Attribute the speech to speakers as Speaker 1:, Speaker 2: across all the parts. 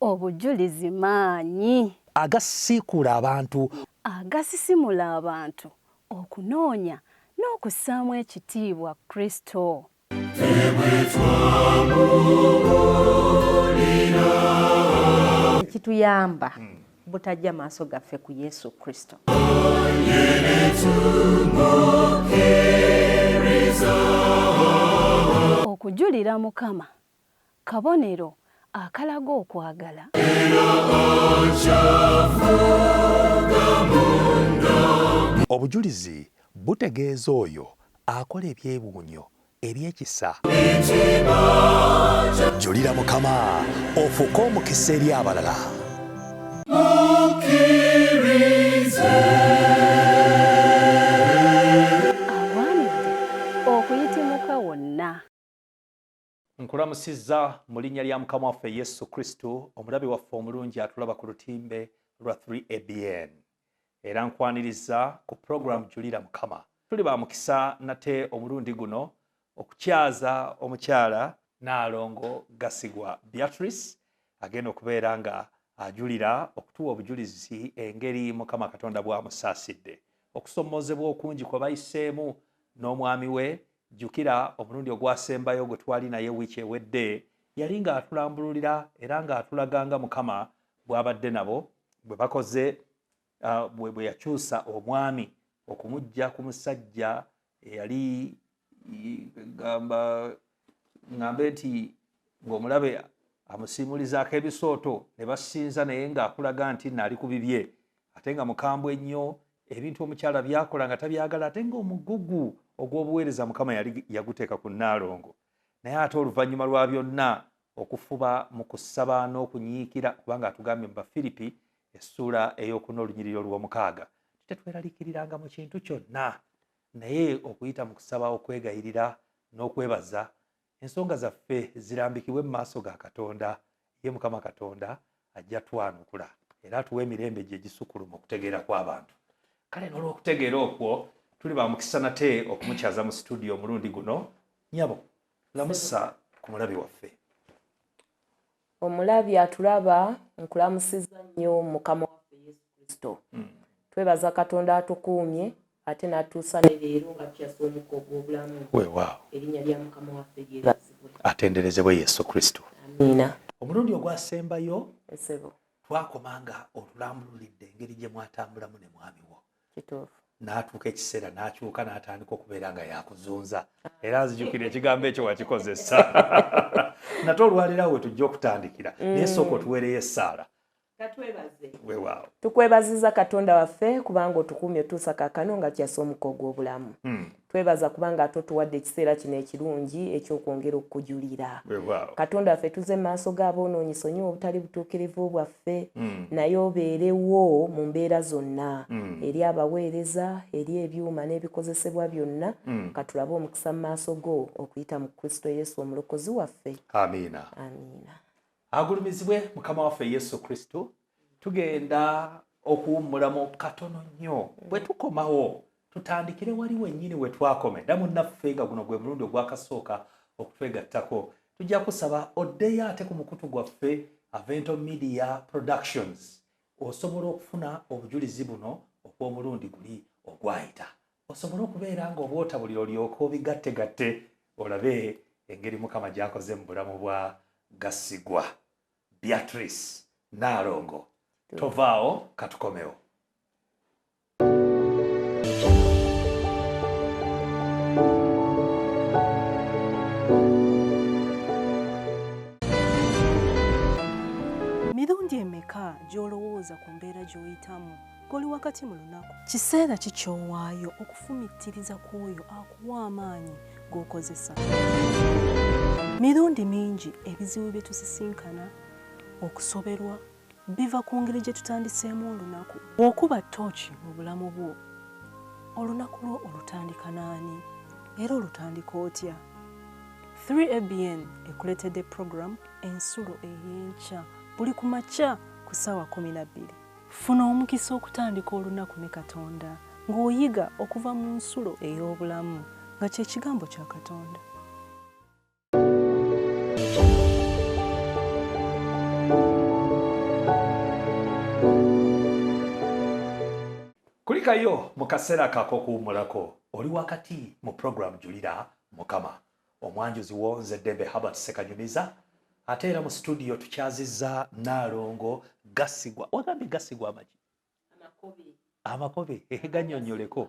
Speaker 1: Obujulizi maanyi
Speaker 2: agasiikuula abantu,
Speaker 1: agasisimula abantu okunoonya n'okussaamu ekitiibwa Kristo.
Speaker 3: Ekituyamba butajja maaso gaffe ku Yesu Kristo.
Speaker 1: Okujulira Mukama kabonero akalaga okwagala.
Speaker 2: Obujulizi butegeeza oyo akola ebyewuunyo eby'ekisa. Julira Mukama ofuuke omukisa eri abalala.
Speaker 1: Agwanidde okuyitimuka wonna.
Speaker 2: Nkulamusizza mu linnya lya Mukama waffe Yesu Kristo, omulabi waffe omulungi atulaba ku lutimbe lwa 3ABN. Era nkwaniriza ku pulogulaamu Julira Mukama. Tuli ba mukisa nate omulundi guno okukyaza omukyala Nnaalongo Gasigwa Beatrice agenda okubeera nga ajulira okutuwa obujulizi engeri Mukama Katonda bw'amusaasidde okusommoozebwa okungi kwe bayiseemu n'omwami we. Jjukira omulundi ogwasembayo gwe twali naye wiiki ewedde yali ng'atulambululira era ng'atulaga nga Mukama bw'abadde nabo bwe bakoze bwe yakyusa omwami okumuggya ku musajja eyali gamba ngambe nti ng'omulabe amusiimulizaako ebisooto ne basinza naye ng'akulaga nti naali ku bibye ate nga mukambwe nnyo, ebintu omukyala byakola nga tabyagala, ate ng'omugugu ogw'obuweereza Mukama yali yaguteeka ku Nnaalongo. Naye ate oluvannyuma lwa byonna okufuba mu kusaba n'okunyiikira, kubanga atugambye mu Bafiripi essuula ey'okuna olunyiriri olw'omukaaga tetweraliikiriranga mu kintu kyonna, naye okuyita mu kusaba, okwegayirira n'okwebaza, ensonga zaffe zirambikibwe mu maaso ga Katonda. Ye Mukama Katonda ajja twanukula era atuwa emirembe gye egisukkuluma okutegeera kw'abantu. Kale n'olw'okutegeera okwo tuli ba mukisa nate okumukyaza mu situdiyo omulundi guno. Nyabo, lamusa ku mulabi waffe.
Speaker 4: Omulabi atulaba, nkulamusizza nnyo Mukama waffe Yesu Kristo. Twebaza Katonda atukuumye ate n'atuusa ne leero nga tukyasa omukka ogw'obulamu.
Speaker 2: Weewaawo.
Speaker 4: Erinnya lya Mukama waffe lyebazibwe.
Speaker 2: Atenderezebwe Yesu Kristo.
Speaker 4: Amiina.
Speaker 2: Omulundi ogwasembayo
Speaker 4: Esebo.
Speaker 2: twakoma nga otulambululidde engeri gye mwatambulamu ne mwami wo.
Speaker 4: Kituufu.
Speaker 2: N'atuuka ekiseera n'akyuka n'atandika okubeera nga yakuzunza, era nzijukira ekigambo ekyo wakikozesa. Nate olwaleero awo we tujja okutandikira, naye sooka otuweereyo essaala.
Speaker 4: Katwebaze.
Speaker 2: Weewaawo.
Speaker 4: Tukwebaziza Katonda waffe kubanga otukuumye otuusa kaakano nga tukyasa omukka ogw'obulamu. Twebaza kubanga ate otuwadde ekiseera kino ekirungi eky'okwongera okukujulira.
Speaker 2: Weewaawo.
Speaker 4: Katonda waffe, tuze mu maaso g'aboonoonyi, sonyiwa obutali butuukirivu bwaffe, naye obeerewo mu mbeera zonna, eri abaweereza, eri ebyuma n'ebikozesebwa byonna. Katulabe omukisa mu maaso go okuyita mu Kristo Yesu omulokozi waffe.
Speaker 2: Amiina.
Speaker 4: Amiina.
Speaker 2: Agulumizibwe Mukama waffe Yesu Kristo. Tugenda okuwummulamu katono nnyo, bwe tukomawo tutandikire wali wennyini we twakoma. Era munnaffe nga guno gwe mulundi ogwakasooka okutwegattako, tujja kusaba oddeyo ate ku mukutu gwaffe Avento Media Productions osobola okufuna obujulizi buno okw'omulundi guli ogwayita, osobole okubeera ng'obwotabulira olyoke obigattegatte olabe engeri Mukama gy'akoze mu bulamu bwa Gasigwa Beatrice Nnaalongo. Tovaawo, katukomewo.
Speaker 5: Mirundi emeka gy'olowooza ku mbeera gy'oyitamu ng'oli wakati mu lunaku? Kiseera ki ky'owaayo okufumiitiriza ku oyo akuwa amaanyi g'okozesa? Mirundi mingi ebizibu bye tusisinkana, okusoberwa, biva ku ngeri gye tutandiseemu olunaku. Bw'okuba ttooci mu bulamu bwo, olunaku lwo olutandika n'ani era olutandika otya? 3ABN ekuleetedde program Ensulo ey'Enkya buli ku makya ku ssaawa 12. Funa omukisa okutandika olunaku ne Katonda ng'oyiga okuva mu nsulo ey'obulamu nga kye kigambo kya Katonda.
Speaker 2: Kulikayo mu kaseera kako okuwummulako, oli wakati mu puroguramu Julira Mukama. Omwanjuzi wo nze Ddembe Herbert Ssekanyumiza, ate era mu situdiyo tukyazizza Nnaalongo Gasigwa. Wagambye Gasigwa amaki? Amakobe. Gannyonnyoleko.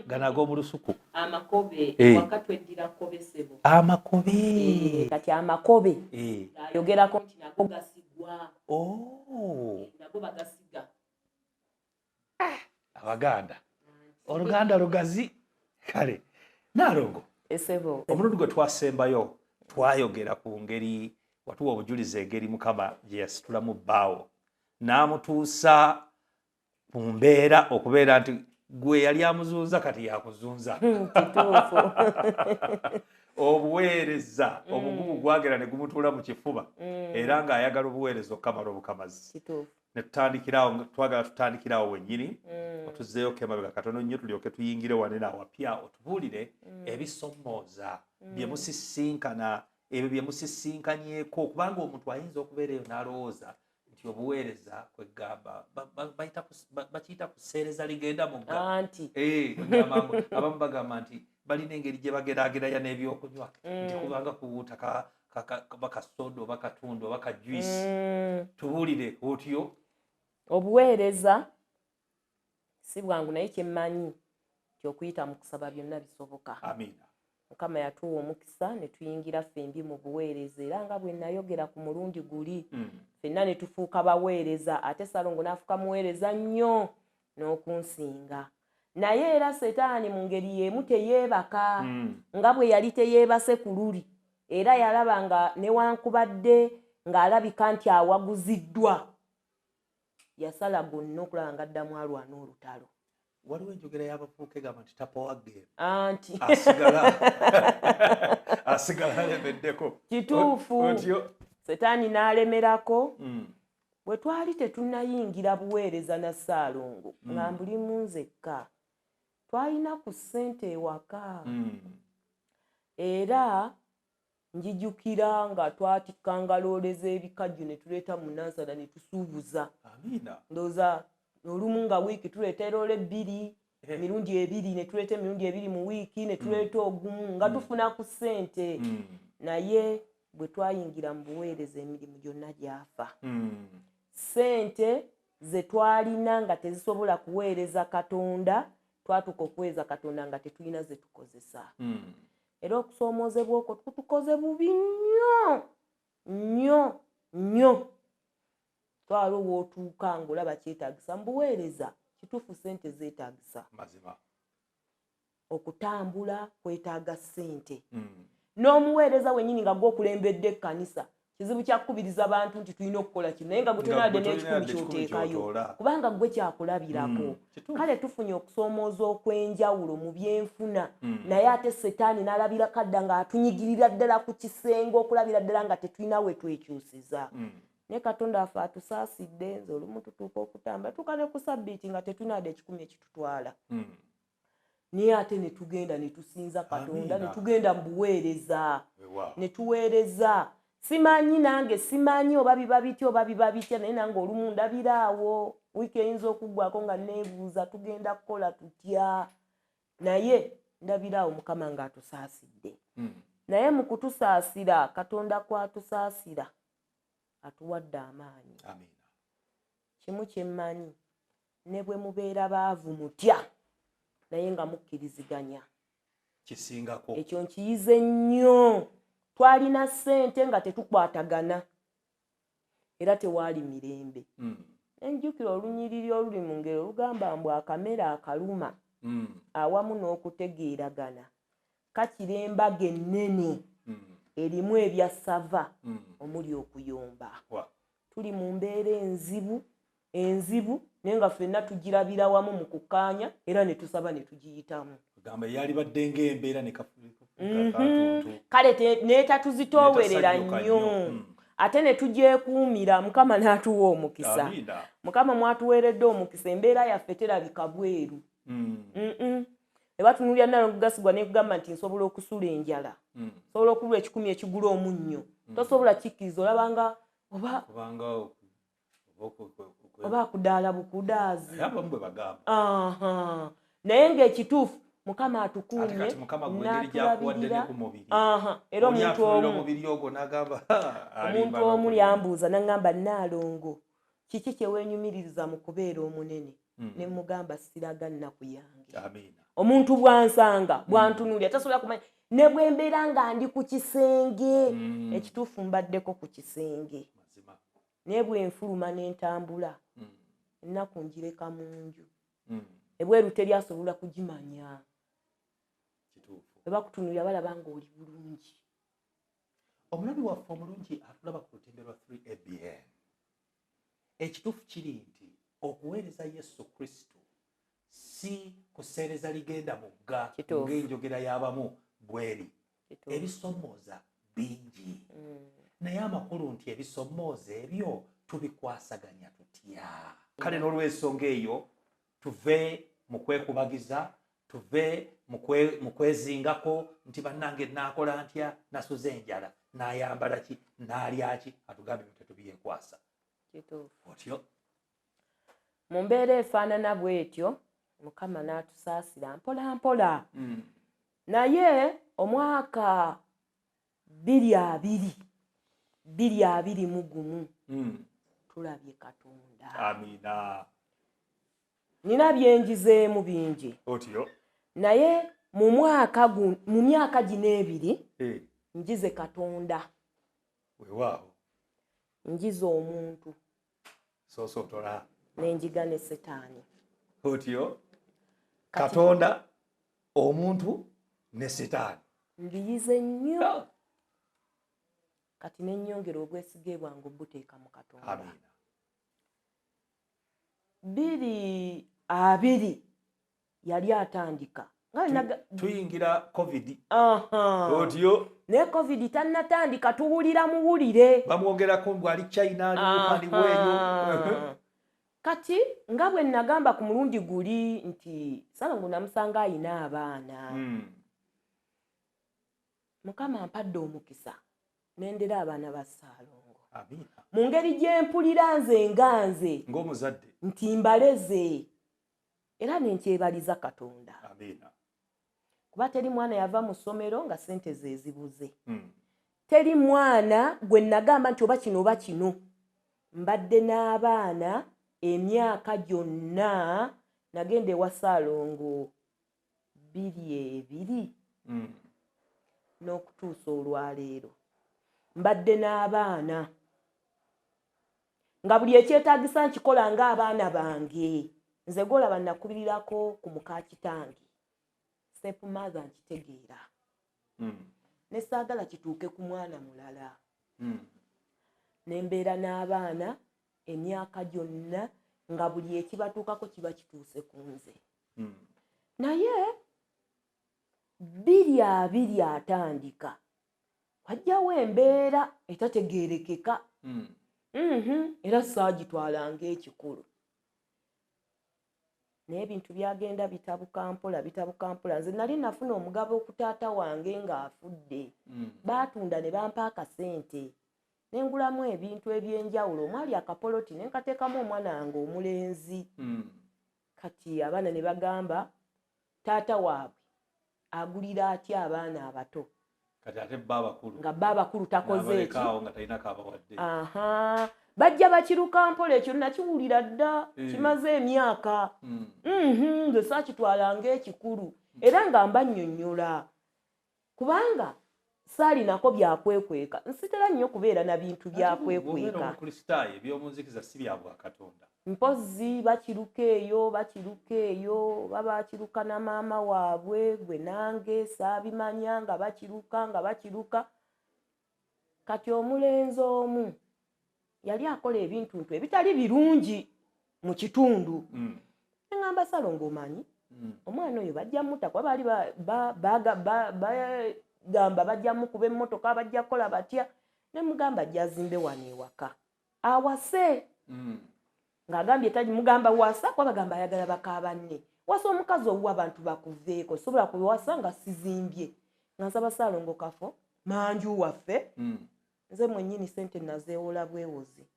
Speaker 2: Gano ag'omu lusuku.
Speaker 4: Amakobe, waka tweddira kkobe ssebo.
Speaker 2: Amakobe.
Speaker 4: Kati amakobe ayogerako nti nago gasigwa. Nago bagasiga.
Speaker 2: Abaganda. Oluganda lugazi. Kale. Nnaalongo.
Speaker 4: Essebo.
Speaker 2: Omulundi gwe twasembayo twayogera ku ngeri watuwa obujulizi engeri Mukama gye yasitulamu bbaawo n'amutuusa ku mbeera okubeera nti gwe yali amuzunza kati yakuzunza.
Speaker 4: Kituufu.
Speaker 2: Obuweereza obugumu gwagera ne gumutuula mu kifuba era ng'ayagala obuweereza okukamala obukamazi.
Speaker 4: Kituufu.
Speaker 2: Ne tutandikirawo, twagala tutandikirawo wennyini, otuzzeeyo emabega katono nnyo tulyoke tuyingire wanene awapya otubuulire ebisomooza bye musisinkana, ebyo bye musisinkanyeeko, kubanga omuntu ayinza okubeera eyo n'alowooza nti obuweereza kwegamba bakiyita kuseereza ligenda mugga.
Speaker 4: Anti.
Speaker 2: Abamu bagamba nti balina engeri gye bageraageranya n'ebyokunywa nti kubanga kuwuuta bakasoda oba katundu oba kajuice. Tubuulire otyo.
Speaker 4: Obuweereza si bwangu, naye kyemmanyi nti okuyita mu kusaba byonna bisoboka.
Speaker 2: Amiina.
Speaker 4: Mukama yatuwa omukisa ne tuyingira ffembi mu buweereza, era nga bwe nayogera ku mulundi guli, ffenna ne tufuuka baweereza, ate Ssalongo n'afuuka muweereza nnyo n'okunsinga. Naye era Setaani mu ngeri y'emu teyeebaka, nga bwe yali teyeebase ku luli, era yalaba nga newankubadde ng'alabika nti awaguziddwa, yasala gonna okulaba nga addamu alwana olutalo.
Speaker 2: Waliwo enjogera y'abavubuka egamba nti tapowa game.
Speaker 4: Anti.
Speaker 2: Asigala alemeddeko.
Speaker 4: Kituufu.
Speaker 2: Otyo.
Speaker 4: Setaani n'alemerako. Bwe twali tetunnayingira buweereza na Ssaalongo, nga mbulimu nzekka, twalina ku ssente ewaka. Era njijukira nga twatikkanga loole z'ebikajjo ne tuleeta mu Nansana ne tusuubuza.
Speaker 2: Amiina.
Speaker 4: Ndowooza olumu nga wiiki tuleeta eroole 2, emirundi 2, ne tuleeta emirundi 2 mu wiiki, ne tuleeta ogumu, nga tufuna ku ssente. Naye bwe twayingira mu buweereza emirimu gyonna gyafa. Ssente ze twalina nga tezisobola kuweereza Katonda, twatuuka okuweereza Katonda nga tetulina ze tukozesa. Era okusoomoozebwa okwo kutukoze bubi nnyo nnyo nnyo. Twala w'otuuka ng'olaba kyetaagisa mu buweereza, kituufu ssente zeetaagisa.
Speaker 2: Mazima.
Speaker 4: Okutambula kwetaaga ssente. N'omuweereza wennyini nga gw'okulembedde ekkanisa, kizibu kya kukubiriza bantu nti tulina okukola kino, naye nga gwe tolina wadde n'ekikumi ky'oteekayo, kubanga gwe kyakulabirako. Kale tufunye okusoomooza okw'enjawulo mu byenfuna, naye ate Setaani n'alabira kadda ng'atunyigirira ddala ku kisenge okulabira ddala nga tetulina we twekyusiza. Naye Katonda waffe atusaasidde, nze olumu tutuuka okutambula, tuuka ne ku sabbiiti nga tetulina wadde ekikumi ekitutwala. Naye ate ne tugenda ne tusinza Katonda, ne tugenda mu buweereza, ne tuweereza. Simanyi nange, simanyi oba biba bitya oba biba bitya, naye nange olumu ndabiraawo wiiki eyinza okuggwako nga neebuuza tugenda kukola tutya, naye ndabiraawo Mukama ng'atusaasidde. Naye mu kutusaasira, Katonda kw'atusaasira atuwadde amaanyi.
Speaker 2: Amiina.
Speaker 4: Kimu kye mmanyi, ne bwe mubeera baavu mutya, naye nga mukkiriziganya.
Speaker 2: Kisingako.
Speaker 4: Ekyo nkiyize nnyo. Twalina ssente nga tetukwatagana, era tewaali mirembe. Nenjjukira olunyiriri oluli mu ngero olugamba mbu akamere akaluma awamu n'okutegeeragana kakira embaga ennene erimu ebyassava omuli okuyomba. Tuli mu mbeera enzibu enzibu, naye nga ffenna tugirabira wamu mu kukkaanya era ne tusaba ne tugiyitamu.
Speaker 2: Gamba yalibadde ng'embeera ne katuntu.
Speaker 4: Kale n'etatuzitoowerera nnyo. Ate ne tugyekuumira, Mukama n'atuwa omukisa. Mukama mwatuweeredde omukisa, embeera yaffe terabika bweru. Ebatunuulira Nnaalongo Gasigwa ne kugamba nti nsobola okusula enjala, nsobola okulwa ekikumi ekigula omunnyo. Tosobola kikkiriza, olabanga oba
Speaker 2: kubanga
Speaker 4: Oba akudaala bukudaazi.
Speaker 2: Naye abamu bwe bagamba.
Speaker 4: Naye ng'ekituufu Mukama atukuumye
Speaker 2: Ate kati Mukama gwe engeri gy'akuwadde ne ku mubiri.
Speaker 4: Era
Speaker 2: Oli
Speaker 4: omuntu
Speaker 2: atunuulira
Speaker 4: omu
Speaker 2: omubiri ogwo n'agamba, "Ha, alimba
Speaker 4: omuntu omu
Speaker 2: n'okulimba."
Speaker 4: yambuuza n'aŋŋamba, Nnaalongo, kiki kye weenyumiririza mu kubeera omunene? Ne mugamba siraga nnaku yange.
Speaker 2: Amiina.
Speaker 4: Omuntu bw'ansanga, bw'antunuulira, tasobola kumanya. Ne bwe mbeera nga ndi ku kisenge, ekituufu mbaddeko ku kisenge.
Speaker 2: Mazima.
Speaker 4: Naye bwe nfuluma ne ntambula, ennaku ngireka mu nju. Ebweru teri asobola kugimanya.
Speaker 2: Kituufu.
Speaker 4: Bwe bakutunuulira balaba ng'oli bulungi.
Speaker 2: Omulabi waffe omulungi atulaba ku lutimbe lwa 3ABN. Ekituufu kiri nti okuweereza Yesu Kristo si kuseereza ligenda mugga
Speaker 4: Kituufu.
Speaker 2: ng'enjogera y'abamu bw'eri.
Speaker 4: Kituufu.
Speaker 2: Ebisomooza bingi. Naye amakulu nti ebisomooza ebyo tubikwasaganya tutya? Kale n'olw'ensonga eyo tuve mu kwekubagiza, tuve mu kwezingako nti bannange naakola ntya, nasuze enjala, naayambala ki, naalya ki, atugambye ebintu tetubyekwasa.
Speaker 4: Kituufu.
Speaker 2: Otyo.
Speaker 4: Mu mbeera efaanana bw'etyo, Mukama n'atusaasira mpola mpola. Naye omwaka 2021 tulabye Katonda.
Speaker 2: Amiina.
Speaker 4: Nina byenjizeemu bingi.
Speaker 2: Otyo.
Speaker 4: Naye mu mwaka mu myaka gino ebiri, njize Katonda.
Speaker 2: Weewaawo.
Speaker 4: Njize omuntu.
Speaker 2: Soosootola.
Speaker 4: Nenjiga ne Setaani.
Speaker 2: Otyo. Katonda, omuntu ne Setaani.
Speaker 4: Mbiyize nnyo. Kati ne nnyongera obwesige bwange obuteeka mu Katonda.
Speaker 2: Amiina.
Speaker 4: 2020 yali atandika.
Speaker 2: Tuyingira COVID. Otyo.
Speaker 4: Naye COVID tannatandika, tuwulira muwulire.
Speaker 2: Bamwogerako mbu ali China, ali Wuhan, bweyo.
Speaker 4: Kati nga bwe nagamba ku mulundi guli nti Ssalongo namusanga ayina abaana. Mukama ampadde omukisa nendera abaana ba Ssalongo.
Speaker 2: Amiina.
Speaker 4: Mu ngeri gye mpulira nze nga nze
Speaker 2: ng'omuzadde
Speaker 4: nti mbaleze era ne nkyebaliza Katonda.
Speaker 2: Amiina.
Speaker 4: Kuba teri mwana yava mu ssomero nga ssente ze zibuze. Teri mwana gwe nagamba nti oba kino oba kino. Mbadde n'abaana emyaka gyonna, nagenda ewa Ssalongo 2020 n'okutuusa olwaleero. Mbadde n'abaana nga buli ekyetaagisa nkikola ng'abaana bange. Nze gw'olaba nakubirirako ku muka kitange. Step mother nkitegeera. Ne saagala kituuke ku mwana mulala. Ne mbeera n'abaana emyaka gyonna nga buli ekibatuukako kiba kituuse ku nze. Naye 2020 atandika wajjawo embeera etategeerekeka. Era saagitwala ng'ekikulu. Naye ebintu byagenda bitabuka mpola, bitabuka mpola. Nze nali nafuna omugabo ku taata wange ng'afudde. Baatunda ne bampa akasente. Ne ngulamu ebintu eby'enjawulo, omwali akapoloti ne nkateekamu omwana wange omulenzi. Kati abaana ne bagamba taata waabwe agulira atya abaana abato?
Speaker 2: Kati ate bba abakulu.
Speaker 4: Nga bba abakulu takoze eki?
Speaker 2: N'abalekaawo nga talina k'abawadde.
Speaker 4: Bajja bakiruka mpola, ekyo nakiwulira dda, kimaze emyaka. Nze saakitwala ng'ekikulu era nga mbannyonnyola kubanga saalinako byakwekweka. Nsitera nnyo kubeera na bintu
Speaker 2: Ate
Speaker 4: byakwekweka.
Speaker 2: bw'obeera Omukristaayo eby'omunzikiza si bya bwakatonda.
Speaker 4: Mpozzi bakiruka eyo, bakiruka eyo, oba bakiruka na maama waabwe, gwe nange saabimanya nga bakiruka, nga bakiruka. Kati omulenzi omu yali akola ebintu ntu ebitali birungi mu kitundu. Ne ŋŋamba Ssalongo omanyi, omwana oyo bajja mutta kuba baali bagamba bajja mukuba emmotoka, bajja kukola batya. Ne mugamba ajja azimbe wano ewaka awase. Ng'agambye tali mugamba wasa kuba bagamba ayagala baka banne. Wasa omukazi owuwa abantu bakuveeko, sobola kuwasa nga sizimbye. Nga nsaba Ssalongo kafo manju waffe. Nze mwennyini ssente nazeewola bwewozi.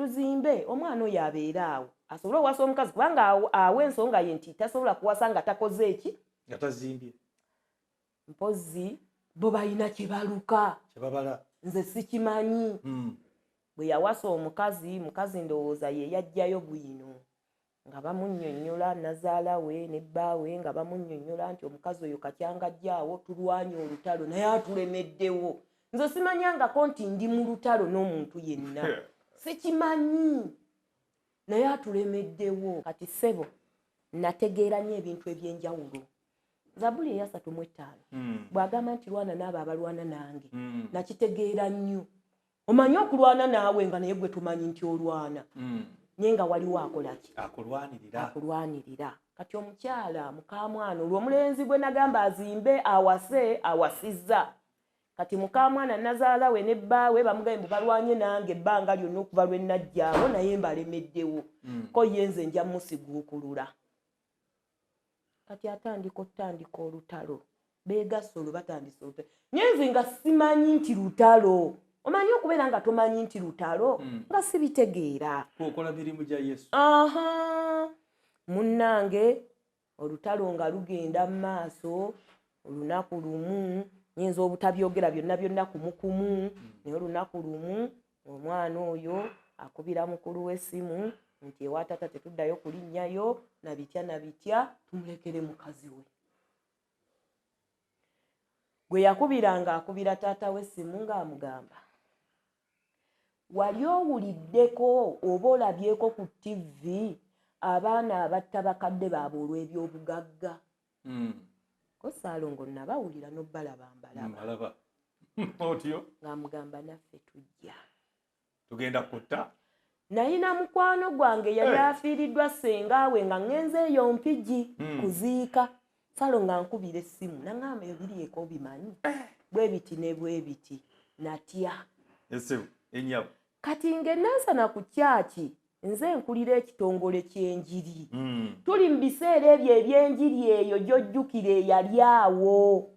Speaker 4: Tuzimbe omwana oyo abeere awo asobole owasa omukazi, kubanga awo ensonga ye nti tasobola kuwasa nga takoze eki,
Speaker 2: nga tazimbye.
Speaker 4: Mpozi bo balina kye baluka,
Speaker 2: kyebabala,
Speaker 4: nze sikimanyi. Bwe yawasa omukazi, mukazi ndowooza ye yajjayo bwino nga bamunnyonnyola, nazaala we ne bbaawe nga bamunnyonnyola nti omukazi oyo kacyanga ajjaawo tulwanye olutalo naye atulemeddewo. Nze simanyangako nti ndi mu lutalo n'omuntu yenna, sikimanyi, naye atulemeddewo. Kati ssebo nategeera nnyo ebintu ebyenjawulo. Zabuli eya 35 bw'agamba nti lwana n'abo abalwana nange, nakitegeera nnyo. Omanyi okulwana naawe nga naye gwe tumanyi nti olwana, naye nga waliwo akola ki?
Speaker 2: Akulwanirira.
Speaker 4: Akulwanirira. Kati omukyala mukamwana olwo omulenzi gwe nagamba azimbe awase, awasizza. Kati mukamwana nazaala we ne bbaawe bamugambye mbu balwanye nange ebbanga lyonna okuva lwe najjaawo, naye mbalemeddewo. Ko ye nze nja musiguukulula. Kati atandika otandika olutalo, beegasse olwo batandise olutalo, naye nze nga simanyi nti lutalo. Omanyi okubeera nga tomanyi nti lutalo, nga sibitegeera.
Speaker 2: Okola mirimu gya Yesu.
Speaker 4: Aha, munnange, olutalo nga lugenda mu maaso. Olunaku lumu, nyinza obutabyogera byonna byonna kumukumu, naye olunaku lumu omwana oyo akubira mukulu w'essimu nti ewa tata tetuddayo kulinnyayo nabitya nabitya, tumulekere mukazi we. Gwe yakubiranga akubira taata w'essimu ng'amugamba, wali owuliddeko oba olabyeko ku ttivi abaana abatta bakadde baabwe olw'ebyobugagga? Ko Saalongo nabawulira n'obbalaba mbalaba.
Speaker 2: Mbalaba otyo.
Speaker 4: Ng'amugamba naffe tujja
Speaker 2: tugenda kutta.
Speaker 4: Nayina mukwano gwange yali afiiriddwa sengaawe, nga ŋŋenze eyo Mpigi kuziika. Salo nga nkubira essimu naŋŋamba eyo birieko obimanyi bwe biti ne bwe biti, natya.
Speaker 2: Essimu ennyabo.
Speaker 4: Kati ng'enansana ku kyaki, nze nkulira ekitongole ky'enjiri. Tuli mu biseera ebyo ebyenjiri eyo gy'ojjukira eyali awo.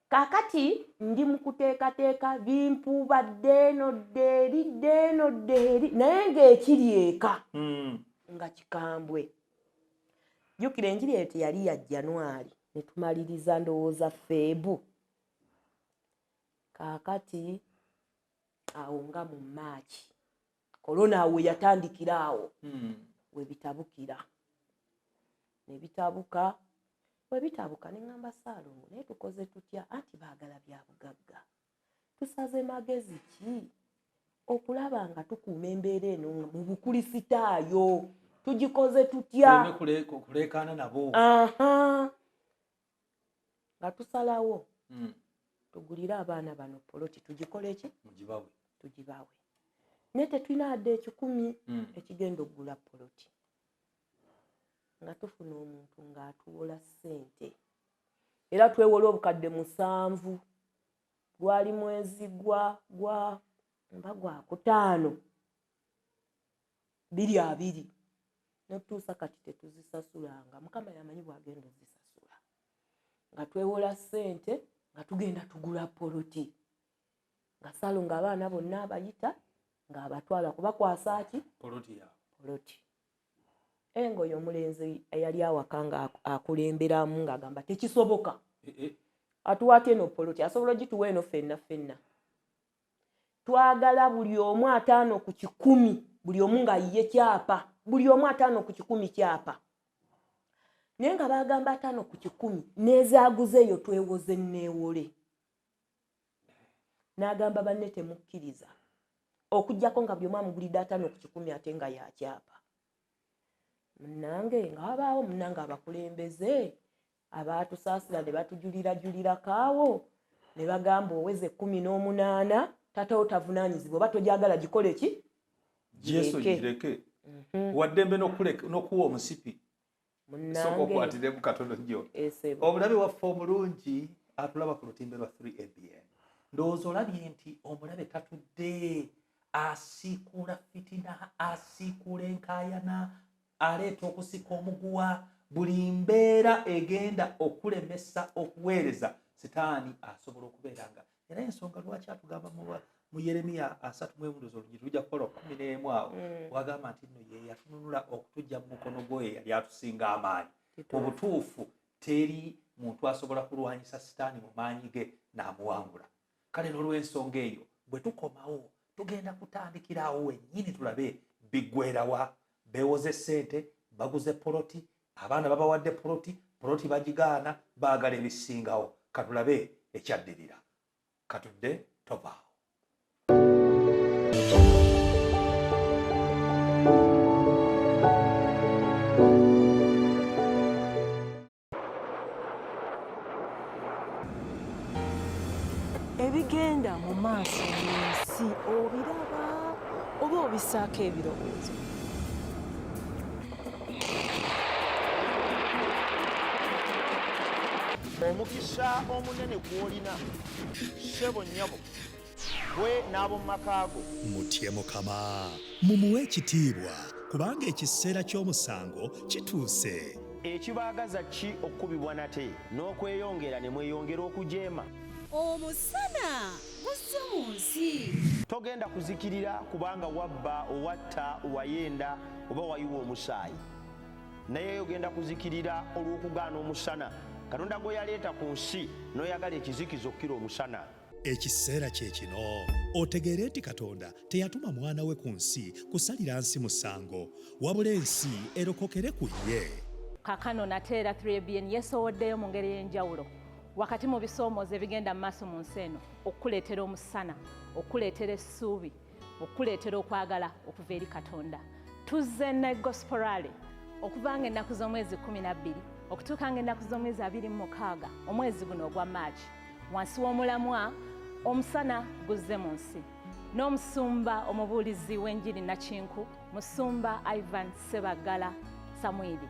Speaker 4: Kaakati ndi mu kuteekateeka bimpuuba ddeeno dde eri ddeeno dde eri, naye ng'ekiri eka nga kikambwe. Jjukira enjiri eyo teyali ya January, ne tumaliriza ndowooza Feb. Kaakati awo nga mu March, korona awo we yatandikira, awo we bitabukira ne bitabuka, we bitabuka ne ŋŋamba Saalongo, naye tukoze tutya? Anti baagala bya bugagga, tusaze magezi ki okulaba nga tukuuma embeera eno mu bukulisitaayo? Tugikoze tutya?
Speaker 2: Tuleme kuleekaana nabo.
Speaker 4: Aha, nga tusalawo tugulire abaana bano poloti. Tugikole ki?
Speaker 2: Mugibawe.
Speaker 4: Tugibawe, naye tetulina wadde 100 ekigenda okugula poloti. Nga tufuna omuntu ng'atuwola ssente, era twewola 7000. Gwali mwezi gwa mba gwakutaano 2020, netutuusa kati tetuzisasulanga. Mukama yamanyi bwagenda ozisasula. Nga twewola ssente nga tugenda tugula poloti, nga salo nga abaana bonna abayita ng'abatwala kubakwasa ki?
Speaker 2: Poloti yaabwe.
Speaker 4: Poloti. Engoye omulenzi eyali awaka nga akulemberamu ng'agamba tekisoboka. Atuwa ate eno poloti? Asobola ogituwa eno ffenna? Ffenna twagala buli omu 50%, buli omu nga yiye kyapa, buli omu 50% kyapa. Naye nga bagamba 50% n'ezaaguza eyo twewoze neewole. N'agamba banne temukkiriza okugjako nga buli omu amugulidde 50% ate nga yakyapa. Munnange, nga wabaawo munnange abakulembeze abaatusaasira ne batujulirajulirako ne bagamba oweze 18 tatawo tavunaanyizibwa, oba togyagala gikole ki?
Speaker 2: Yesu.
Speaker 4: Gireke.
Speaker 2: Gireke waddembe n'okuwa omusipi. Sooka
Speaker 4: Munnange,
Speaker 2: okwatiremu katono nnyo.
Speaker 4: Esebo.
Speaker 2: Omulabe waffe omulungi atulaba ku lutimbe lwa 3ABN, ndowooza olabye nti omulabe tatudde, asiikuula fitina, asiikuula enkaayana, aleeta okusika omuguwa. Buli mbeera egenda okulemesa okuweereza, sitaani asobola okubeera nga era ensonga lwaki atugamba. Mu Yeremiya 31 olunyiriri lujja kukola 11 awo, wagamba nti nno ye yatununula okutujja mu mukono gwe yali atusinga amaanyi. Mu butuufu teri muntu asobola kulwanyisa sitaani mu maanyi ge n'amuwangula. Kale n'olw'ensonga eyo bwe tukomawo tugenda kutandikira awo wennyini tulabe biggwerawa. Beewoze ssente, baguze poloti, abaana babawadde poloti, poloti bagigaana, baagala ebisingawo. Katulabe ekyaddirira. Katudde tovaawo.
Speaker 5: Ebigenda mu maaso mu nsi obiraba oba obisaako ebirowoozo?
Speaker 6: Omukisa omunene gw'olina, ssebo nnyabo, gwe n'ab'omu maka go.
Speaker 7: Mutye Mukama, mumuwe ekitiibwa, kubanga ekiseera ky'omusango kituuse.
Speaker 6: Ekibaagaza ki okukubibwa nate, n'okweyongera ne mweyongera okujeema?
Speaker 1: Omusana guzze mu nsi.
Speaker 6: Togenda kuzikirira kubanga wabba, owatta, wayenda oba wayiwa omusaayi, naye ogenda kuzikirira olw'okugaana omusana Katonda gwe yaleeta ku nsi, n'oyagala ekizikiza okukira omusana.
Speaker 7: Ekiseera kye kino otegeere nti Katonda teyatuma mwana we ku nsi kusalira nsi musango, wabula ensi erokokere ku ye.
Speaker 8: Kaakano nate era 3ABN yeesowoddeyo mu ngeri ey'enjawulo wakati mu bisoomooza ebigenda mu maaso mu nsi eno, okukuleetera omusana, okukuleetera essuubi, okukuleetera okwagala okuva eri Katonda. Tuzze ne Gospel Rally okuva ng'ennaku z'omwezi 12 okutuuka ng'ennaku z'omwezi 26 omwezi guno ogwa March, wansi w'omulamwa omusana guzze mu nsi, n'omusumba omubuulizi w'enjiri Nakinku, Musumba Ivan Sebaggala Samwiri.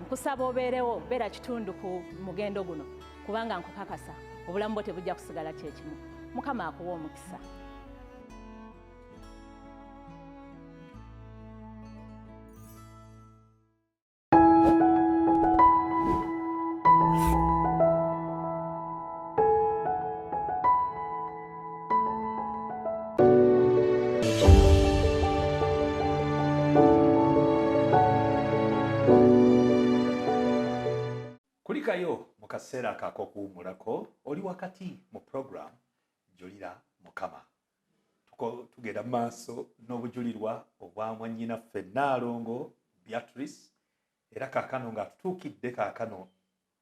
Speaker 8: Nkusaba obeerewo, beera kitundu ku mugendo guno, kubanga nkukakasa obulamu bwo tebujja kusigala kyekimu. Mukama akuwa omukisa.
Speaker 2: Kulikayo mu kaseera ak'okuwummulako, oli wakati mu program Julira Mukama. Tugenda mu maaso n'obujulirwa obwa mwannyinaffe Nnaalongo Beatrice, era kaakano ng'atutuukidde kaakano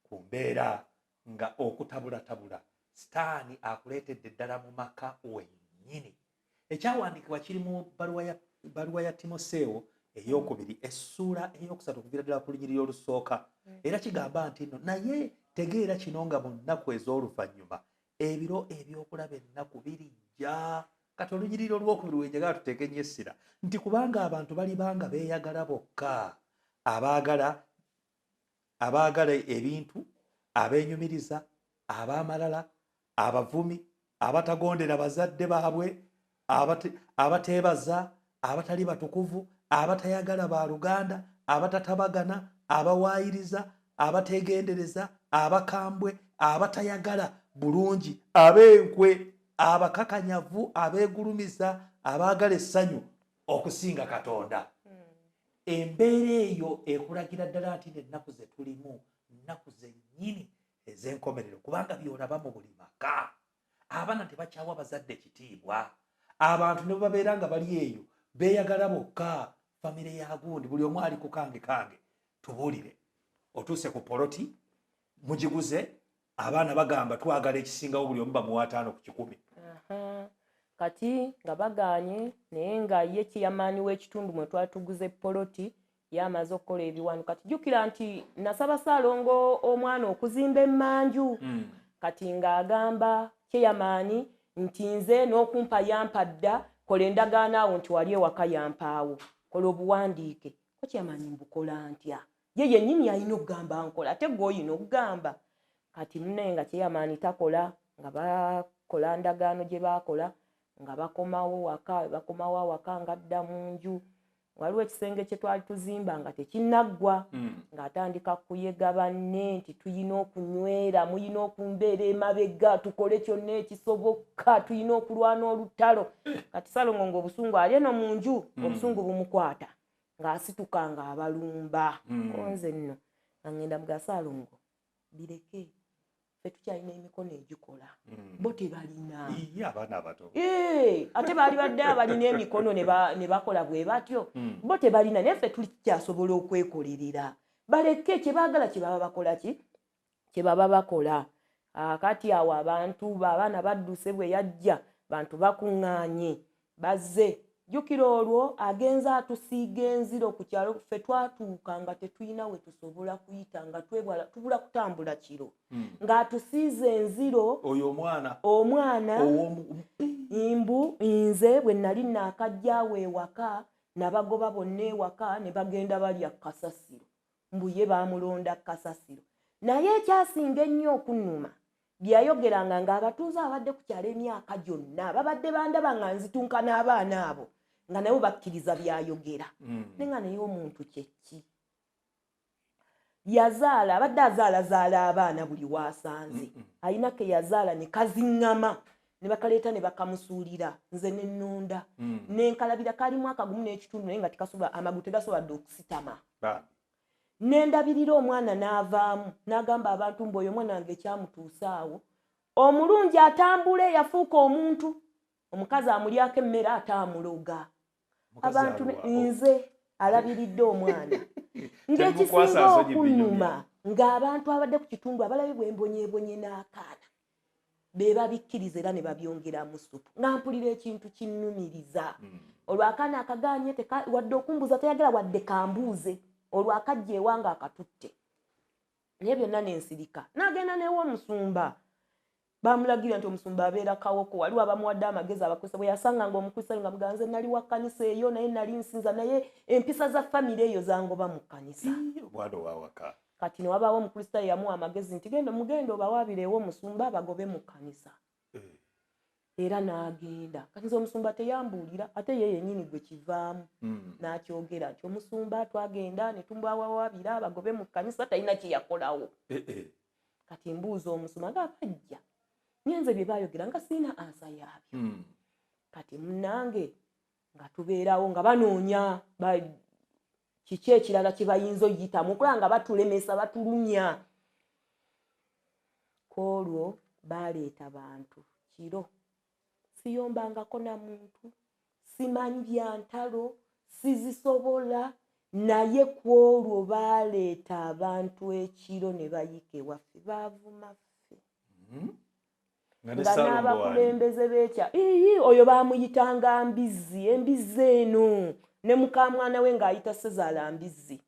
Speaker 2: ku mbeera nga okutabulatabula sitaani akuleetedde ddala mu maka wennyini. Ekyawandiikibwa kiri mu bbaluwa ya Timoseewo ey'okubiri essuula 3 okuviira ddala ku lunyiriri olusooka, era kigamba nti nno naye tegeera kino nga mu nnaku ez'oluvannyuma ebiro ebyokulaba ennaku birijja. Kati olunyiriri olwokubiri we njagala tuteeke nnyo essira nti kubanga abantu balibanga beeyagala bokka, abaagala ebintu, abeenyumiriza, ab'amalala, abavumi, abatagondera bazadde baabwe, abateebaza, abatali batukuvu, abatayagala baluganda, abatatabagana, abawaayiriza, abateegendereza, abakambwe, abatayagala bulungi, ab'enkwe, abakakanyavu, abeegulumiza, abaagala essanyu okusinga Katonda. Embeera eyo ekulagira ddala nti n'ennaku ze tulimu nnaku zennyini ez'enkomerero, kubanga by'olaba mu buli maka. Abaana tebakyawa bazadde kitiibwa, abantu ne bwe babeera nga bali eyo beeyagala bokka, famire ya gundi, buli omu ali ku kange kange. Tubuulire, otuuse ku poloti mugiguze, abaana bagamba twagala ekisingawo, buli omu bamuwa 50 ku 100.
Speaker 4: Kati nga bagaanye, naye nga ye kiyamaanyi w'ekitundu mwe twatuguze poloti yamaze okukola ebiwano. Kati jjukira nti nasaba Ssaalongo omwana okuzimba emmanju, kati ng'agamba kyeyamaanyi nti nze n'okumpa yampa dda, kola endagaano awo nti wali ewaka yampaawo, kola obuwandiike. Ko kyeyamaanyi mbukola ntya? Ye yennyini alina okugamba nkola, ate gwe oyina okugamba. Kati munnaye nga kyeyamaanyi takola, nga bakola ndagaano gye baakola, nga bakomawo waka, bakomawo awaka nga adda mu nju, Waliwo ekisenge kye twali tuzimba nga tekinnaggwa, ng'atandika kuyega banne nti tuyina okunywera, muyina okumbeera emabega, tukole kyonna ekisoboka, tuyina okulwana olutalo. Kati Salongo ng'obusungu ali eno mu nju, obusungu bumukwata ng'asituka ng'abalumba. Konze nno nga ŋŋenda muga Salongo bireke, ffe tukyalina emikono egikola, bo tebalina.
Speaker 2: Abaana abato.
Speaker 4: Ate baali badde abalina emikono ne bakola bwe batyo, bo tebalina, naye ffe tukyasobola okwekolerera, baleke kye baagala kye baba bakola ki kye baba bakola. Kati awo abantu abaana badduse, bwe yajja bantu bakuŋŋaanye bazze. Jjukira olwo agenza atusiiga enziro ku kyalo, ffe twatuuka nga tetulina we tusobola kuyita, nga twebwala tubula kutambula kiro, ng'atusiize enziro.
Speaker 2: Oyo omwana.
Speaker 4: Omwana mbu nze bwe nali naakajjaawo ewaka nabagoba bonna ewaka ne bagenda balya kasasiro, mbu ye baamulonda kasasiro. Naye ekyasinga ennyo okunnuma byayogeranga ng'abatuuze abadde ku kyalo emyaka gyonna babadde bandaba nga nzitunka n'abaana abo nga nabo bakkiriza byayogera. Naye nga naye omuntu kyeki yazaala, abadde azaalazaala abaana buli waasanze, alina ke yazaala ne kaziŋŋama ne bakaleeta ne bakamusuulira, nze ne nnonda ne nkalabira, kali mwaka 1.5 naye nga tekasobola, amagulu tegasobola dde okusitama. Nendabirira omwana n'avaamu n'agamba abantu mbu oyo omwana wange ekyamutuusa awo omulungi atambule yafuuka omuntu, omukazi amulyako emmere ate amuloga. Abantu nze alabiridde omwana. Ng'ekisinga okunnuma ng'abantu abadde ku kitundu abalabe bwe mbonyeebonye n'akaana be babikkiriza era ne babyongeramu supu, nga mpulira ekintu kinnumiriza. Olwo akaana akagaanye wadde okumbuuza tayagala wadde kambuuze, olwo akajja ewange akatutte, naye byonna nensirika. N'agenda newa omusumba, bamulagira nti omusumba abeera Kawoko, waliwo abamuwadde amagezi abakristaayo. Bwe yasanganga omukristaayo nga muganze, nali wa kkanisa eyo naye nali nsinza, naye empisa za famire eyo zangoba mu kkanisa. Kati ne wabaawo omukristaayo yamuwa amagezi nti genda mugenda obawaabireewo omusumba abagobe mu kkanisa, era n'agenda. Kati nze omusumba teyambuulira, ate ye yennyini gwe kivaamu n'akyogera nti omusumba twagenda ne tumbawawaabira abagobe mu kkanisa, talina kye yakolawo. Kati mbuuza omusumba nga bajja nyenze bye baayogera nga sirina ansa yaabyo. Kati munnange nga tubeerawo nga banoonya kiki ekirala kye bayinza oyitamu okulaba nga batulemesa batulumya. Kwolwo baleeta bantu kiro, siyombangako na muntu, simanyi bya ntalo, sizisobola, naye kwolwo baleeta abantu ekiro ne bayiika ewaffe baavuma ffe. Nga n'abakulembeze b'ekya ii oyo baamuyitanga mbizzi, embizzi eno ne mukamwana we ng'ayita Sezaala mbizzi.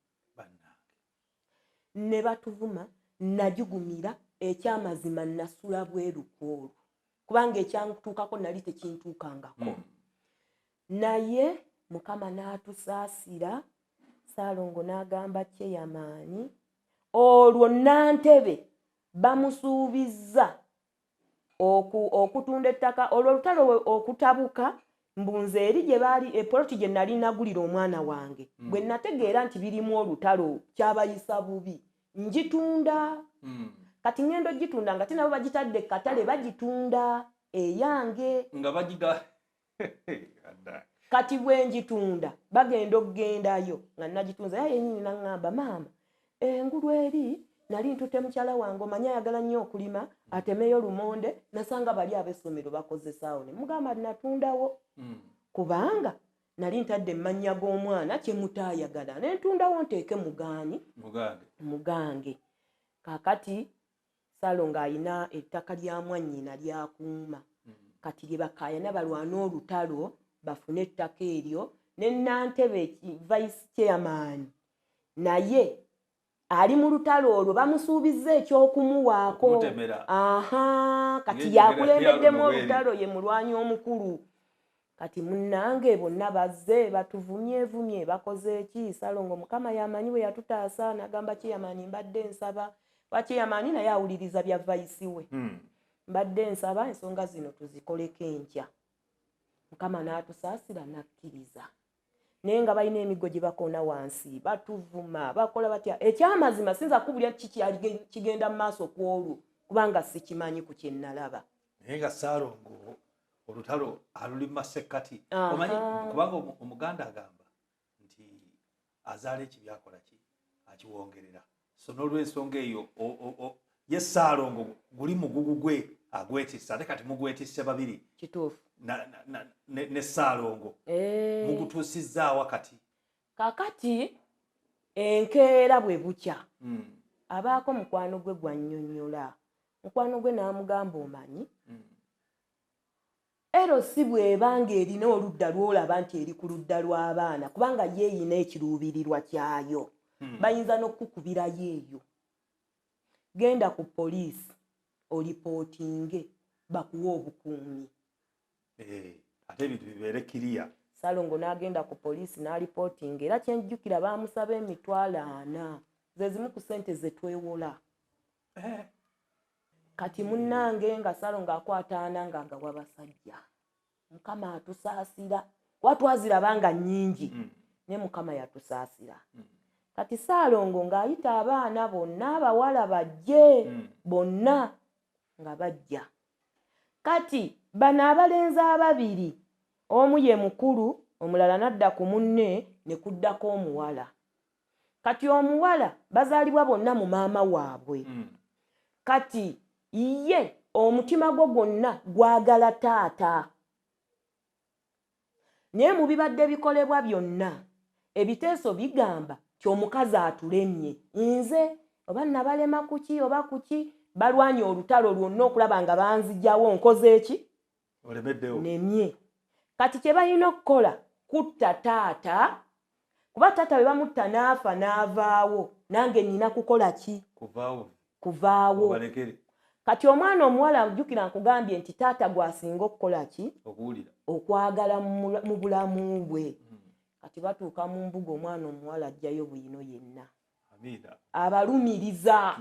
Speaker 4: Ne batuvuma, najugumira ekyamazima nasula bweru kwolwo kubanga ekyantuukako nali tekintuukangako. Naye Mukama n'atusaasira, Saalongo n'agamba Kyeyamaani olwo Nantebe bamusuubizza okutunda ettaka, olwo olutalo okutabuka mbunze eri gye baali epoloti gye nali nagulira omwana wange, bwe nategeera nti birimu olutalo kyabayisa bubi njitunda. Kati ngendo gitunda nga tinabo bagitadde katale bagitunda eyange
Speaker 2: nga bagiga.
Speaker 4: Kati bwe njitunda bagenda okugendayo nga nagitunza, yaye yennyini naŋŋamba maama engulu eri nali ntutte mukyala wange omanyi ayagala nnyo okulima atemeyo lumonde, nasanga bali ab'essomero bakozesaawo ne mugamba natundawo kubanga nali ntadde emmannya g'omwana kye mutaayagala ne ntundawo nteeke mugaanyi mugange. Kaakati Saalongo alina ettaka lya mwannyina lyakuuma, kati lye bakaayana balwane olutalo bafune ettaka eryo, ne Nantebe vice chairman naye ali mu lutalo olwo bamusuubizza eky'okumuwaako. Aha, kati yakulembeddemu olutalo ye mulwanyi omukulu. Kati munnange bonna bazze batuvumyevumye bakoze eki. Saalongo Mukama yamanyi bwe yatutaasa, n'agamba Kyeyamaani mbadde nsaba, wa Kyeyamaani naye awuliriza bya vice we, mbadde nsaba ensonga zino tuzikoleko enkya. Mukama n'atusaasira n'akkiriza. Naye nga balina emiggo gye bakoona wansi, batuvuma, bakola batya. Ekyamazima sinza kubulya kiki kigenda mu maaso ku olwo, kubanga sikimanyi ku kye nnalaba.
Speaker 2: Naye nga Ssaalongo olutalo aluli mu masekkati, omanyi, kubanga Omuganda agamba nti azaala ekibi akola ki? Akiwongerera. So n'olwensonga eyo ye Ssaalongo guli mugugu gwe agwetisse, ate kati mugwetisse babiri.
Speaker 4: Kituufu.
Speaker 2: Ne Ssaalongo mugutuusizzaawa kati?
Speaker 4: Kakati enkeera bwe bukya, abaako mukwano gwe gwannyonnyola, mukwano gwe n'amugamba, omanyi, LC bw'ebanga erina oludda lw'olaba nti eri ku ludda lw'abaana, kubanga ye eyina ekiruubirirwa kyayo, bayinza n'okukukubirayo eyo. Genda ku poliisi olipootinge, bakuwe obukuumi.
Speaker 2: Ate ebintu bibeere kiriya.
Speaker 4: Salongo n'agenda ku poliisi n'alipootinga, era kyenjjukira baamusaba 40,000, ze zimu ku ssente ze twewola. Kati munnange nga Salongo akwata 40 ng'agawa basajja. Mukama atusaasira, kuba twaziraba nga nnyingi, ne Mukama yatusaasira. Kati Saalongo ng'ayita abaana bonna abawala bajje, bonna nga bajja. Kati bano abalenzi ababiri, omu ye mukulu, omulala n'adda ku munne, ne kuddako omuwala. Kati omuwala bazaalibwa bonna mu maama waabwe. Kati ye omutima gwo gwonna gwagala taata, naye mu bibadde bikolebwa byonna, ebiteeso bigamba ti omukazi atulemye, nze oba nabalema kuki oba kuki, balwanye olutalo lwonna okulaba nga banzigyawo, nkoze eki? Nemye. Kati kye balina okukola kutta taata, kuba taata bwe bamutta n'afa n'avaawo, nange nina kukola ki? Kuvaawo. Kati omwana omuwala, jjukira nkugambye nti taata gw'asinga okukola ki? Okwagala mu bulamu bwe. Kati batuuka mu mbuga, omwana omuwala ajjayo bwino yenna, abalumiriza.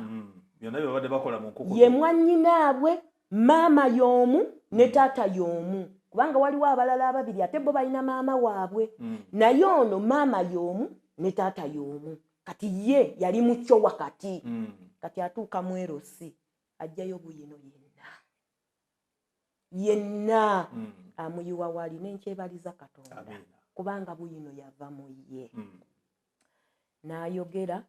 Speaker 4: Ye mwannyinaabwe, maama y'omu ne taata y'omu, kubanga waliwo abalala ababiri ate bo balina maama waabwe, naye ono maama y'omu ne taata y'omu. Kati ye yali mukyo wakati. Kati atuuka mu LC, ajjayo bwino yenna yenna, amuyiwa wali. Nenkyebaliza Katonda kubanga bwino yava mu ye. N'ayogera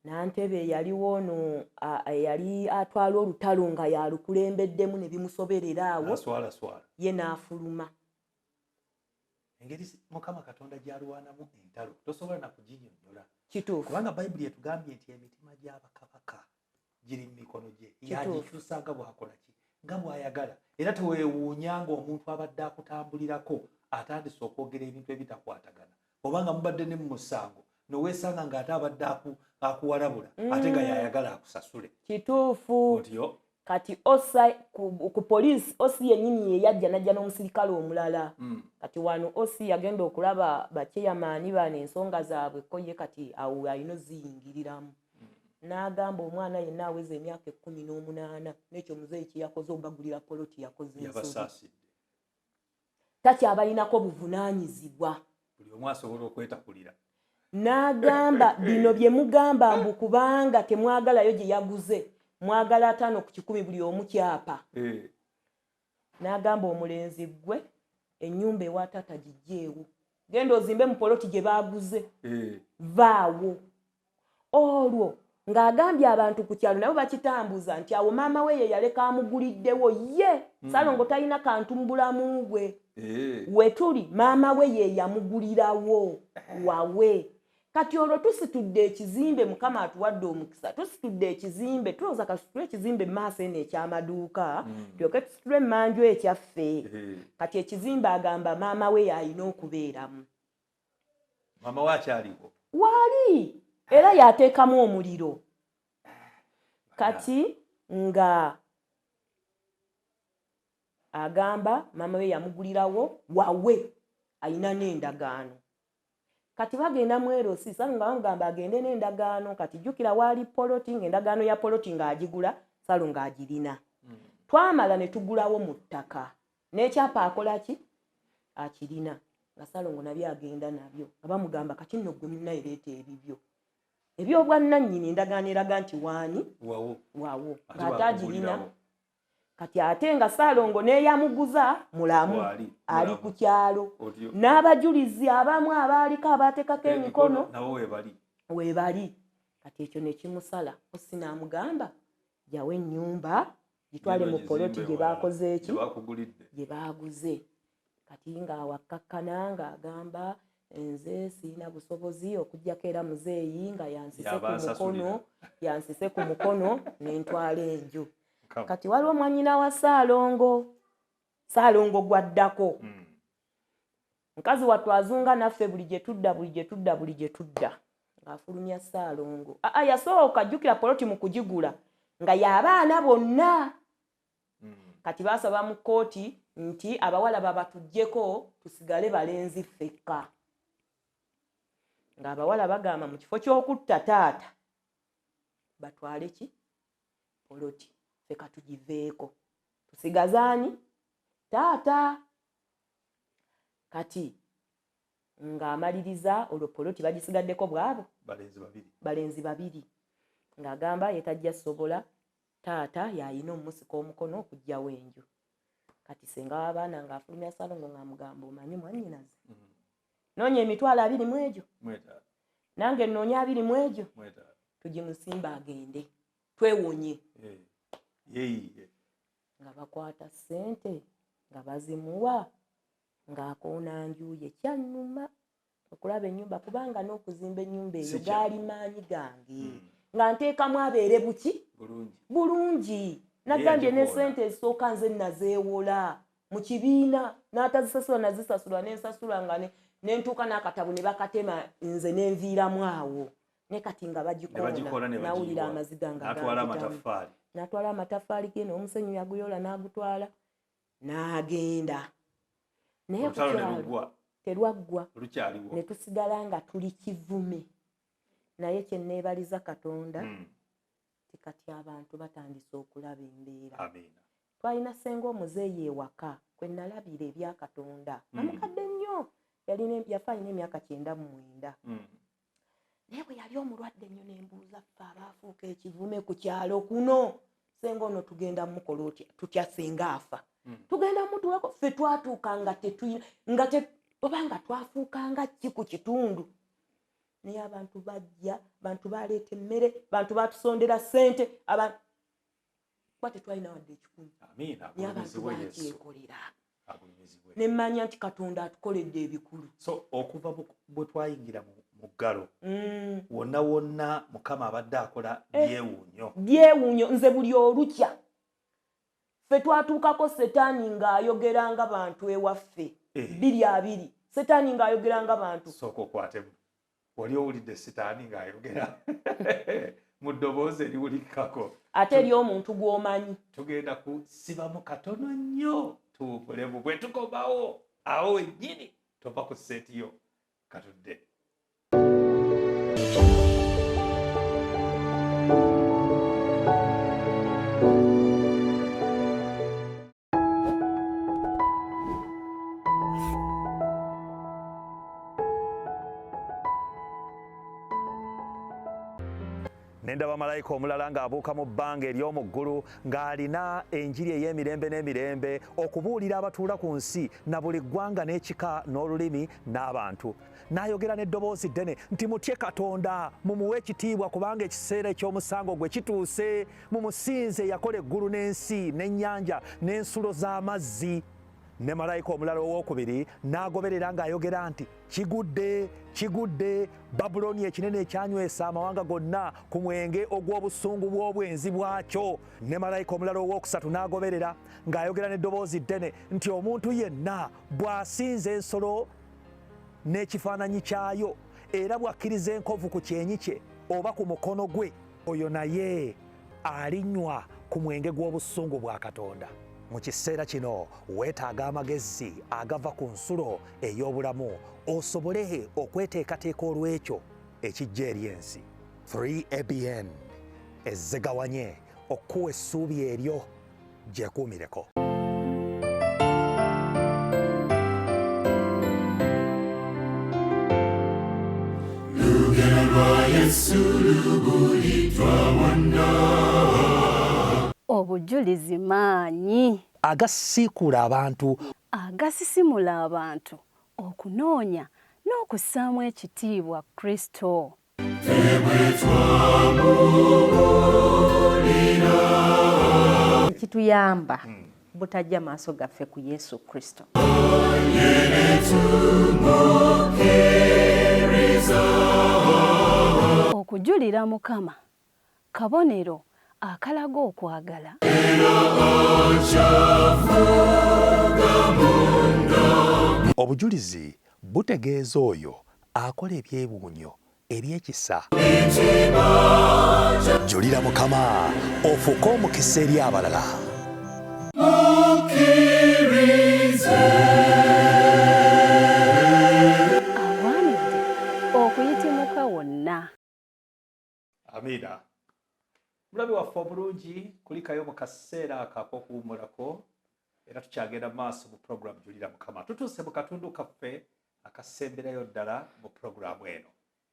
Speaker 4: nantebe eyaliwo ono eyali atwala olutalo nga yalukulembeddemu, ne bimusoberera awo, ye n'afuluma.
Speaker 2: Engeri Mukama Katonda gy'alwanamu entalo tosobola nakuginyonnyola.
Speaker 4: Kituufu.
Speaker 2: Kubanga Bayibuli etugambye nti emitima gy'abakabaka giri mu mikono gye, yagikyusa nga bw'akola ki? Nga bw'ayagala. Era teweewuunya ng'omuntu abadde akutambulirako atandise okwogera ebintu ebitakwatagana, oba nga mubadde ne mu musango noweesanga ng'ate abadde akuwalabula, ate nga yayagala akusasule.
Speaker 4: Kituufu.
Speaker 2: Otyo.
Speaker 4: Kati osa ku poliisi, OC yennyini ye yajja, najja n'omusirikale omulala. Kati wano OC yagenda okulaba bakyeyamaani bano ensonga zaabwe, ko ye kati awo alina oziyingiriramu, n'agamba omwana yenna aweza emyaka 18, n'ekyo muzeeyi kye yakoze obagulira poloti, yakoze ensobi.
Speaker 2: Yabasaasidde.
Speaker 4: Takyabalinako buvunaanyizibwa.
Speaker 2: Buli omu asobola okwetakulira.
Speaker 4: N'agamba, bino bye mugamba mbu kubanga temwagalayo gye yaguze, mwagala 50% buli omu kyapa. N'agamba omulenzi, ggwe ennyumba ewa taata gijjeewo, genda ozimbe mu poloti gye baaguze. Vaawo. Olwo ng'agambye abantu ku kyalo nabo bakitambuza nti awo maama we ye yaleka amuguliddewo ye. Salongo talina kantu mu bulamu bwe. Wetuli maama we ye yamugulirawo wawe. Kati olwo tusitudde ekizimbe, Mukama atuwadde omukisa, tusitudde ekizimbe, tulowooza kasitule ekizimbe maaso eno ekyamaduuka, tulyoke tusitule emmanju ekyaffe. Kati ekizimbe agamba maama we yalina okubeeramu.
Speaker 2: Maama we akyaliwo?
Speaker 4: Waali, era yateekamu omuliro. Kati nga agamba maama we yamugulirawo wawe, ayina n'endagaano. Kati bagenda mu LC, Salo nga bamugamba agende n'endagaano. Kati jjukira waali poloti, ng'endagaano ya poloti ng'agigula Salo ng'agirina. Twamala ne tugulawo mu ttaka n'ekyapa, akola ki? Akirina. Nga Ssalongo nabyo agenda nabyo, nga bamugamba kati nno ggwe munnaye leeta ebibyo ebyobwannannyini, endagaano eraga nti waani wawo, ng'ate agirina. Kati ate nga Saalongo n'eyamuguza mulamu ali ku kyalo, n'abajulizi abamu abaaliko abaatekako emikono weebali. Kati ekyo ne kimusala osi n'amugamba jjawo ennyumba gitwale mu poloti gye baakoze eki gye baaguze. Kati ng'awakkakkana ng'agamba nze sirina busobozi okuggyako era muzeeyi nga yansise ku mukono, yansise ku mukono ne ntwala enju. Kati waliwo mwannyina wa Ssaalongo, Ssaalongo gwaddako, mukazi wattu azunga naffe buli gye tudda, buli gye tudda, buli gye tudda ng'afulumya Ssaalongo. Aa, yasooka jjukira poloti mu kugigula nga y'abaana bonna. Kati baasaba mu kkooti nti abawala babatuggyeko tusigale balenzi ffekka, ng'abawala bagamba mu kifo ky'okutta taata batwale ki poloti, ffe katugiveeko tusigazaani taata. Kati ng'amaliriza olwo poloti bagisigaddeko bwabo balenzi babiri, ng'agamba ye tajja sobola, taata y'alina omusika omukono okuggyawo enju. Kati senga w'abaana ng'afulumya Ssalongo ng'amugamba omanyi mwannyinaze, noonya 250 egyo nange nnoonya 20 mu egyo tugimusimba agende twewonye. Nga bakwata ssente nga bazimuwa ng'akoona nju ye. Kyannuma okulaba ennyumba, kubanga n'okuzimba ennyumba eyo gaali maanyi gange, nga nteekamu abeere buki bulungi. Nagambye ne ssente ezisooka nze nazeewola mu kibiina, n'atazisasula nazisasula nensasula nga nentuuka n'akatabo ne bakatema nze nenviiramu awo. Ne kati nga bagikoona nawulira amaziga nga n'atwala amataffaali ge n'omusenyu yaguyola n'agutwala n'agenda. Naye ku kyalo terwaggwa, ne tusigala nga tuli kivume. Naye kye neebaliza Katonda ti kati abantu batandise okulaba embeera. Twalina ssenga omuzeeyi ewaka kwe nalabira ebya Katonda, nga mukadde nnyo, yafa alina emyaka 99. Naye bwe yali omulwadde ennyo ne mbuuza ffe abaafuuka ekivume ku kyalo kuno, ssenga ono tugenda mukola tutya senga afa? Tugenda mutuulako ffe twatuuka nga tetuyina nga oba nga twafuuka nga ki ku kitundu. Naye abantu bajja, bantu baleeta emmere, bantu batusondera ssente, kuba tetwalina wadde ekikumi, naye abantu bakyekolera. Nemmanya nti Katonda atukoledde ebikulu.
Speaker 2: So okuva bwe twayingira mu ggalo, wonna wonna Mukama abadde akola byewuunyo.
Speaker 4: Byewuunyo. Nze buli olukya ffe twatuukako setaani ng'ayogera nga bantu ewaffe 2020, setaani ng'ayogera nga bantu.
Speaker 2: Sooka okwatemu, wali owulidde sitaani ng'ayogera mu ddoboozi eriwulikako?
Speaker 4: Ate eri omuntu gw'omanyi.
Speaker 2: Tugenda kusibamu katono nnyo tuwummulemu, bwe tukomawo awo wennyini tova ku seeti yo katudde. Nendaba malayika omulala ng'abuuka mu bbanga ery'omu ggulu ng'alina enjiri ey'emirembe n'emirembe okubuulira abatuula ku nsi na buli ggwanga n'ekika n'olulimi n'abantu. N'ayogera n'eddoboozi ddene nti mutye Katonda, mumuwe ekitiibwa, kubanga ekiseera eky'omusango gwe kituuse. Mumusinze yakola eggulu n'ensi n'ennyanja n'ensulo z'amazzi. Ne malayika omulala owookubiri n'agoberera ng'ayogera nti kigudde, kigudde Babulooni ekinene ekyanywesa amawanga gonna ku mwenge ogw'obusungu bw'obwenzi bwakyo. Ne malayika omulala owookusatu n'agoberera ng'ayogera n'eddoboozi ddene nti omuntu yenna bw'asinza ensolo n'ekifaananyi kyayo, era bw'akkiriza enkovu ku kyenyi kye oba ku mukono gwe, oyo naye alinywa ku mwenge gw'obusungu bwa Katonda. Mu kiseera kino weetaaga amagezi agava ku nsulo ey'obulamu osobole okweteekateeka olw'ekyo ekijja eri ensi. 3ABN ezzegawanye okukuwa essuubi eryo, gyekuumireko.
Speaker 1: Obujulizi maanyi
Speaker 7: agasiikuula abantu,
Speaker 1: agasisimula abantu okunoonya n'okussaamu ekitiibwa Kristo.
Speaker 3: Ekituyamba butajja maaso gaffe ku Yesu Kristo.
Speaker 1: Okujulira Mukama kabonero akalaga okwagala.
Speaker 7: Obujulizi butegeeza oyo akola ebyewuunyo eby'ekisa. Julira Mukama ofuuke omukisa eri abalala.
Speaker 1: Agwanidde okuyitimuka wonna.
Speaker 2: Amiina. Mulabi waffe omulungi, kulikayo mu kaseera ako ak'okuwummulako, era tukyagenda mu maaso mu puroguramu Julira Mukama. Tutuuse mu katundu kaffe akasemberayo ddala mu puroguramu eno,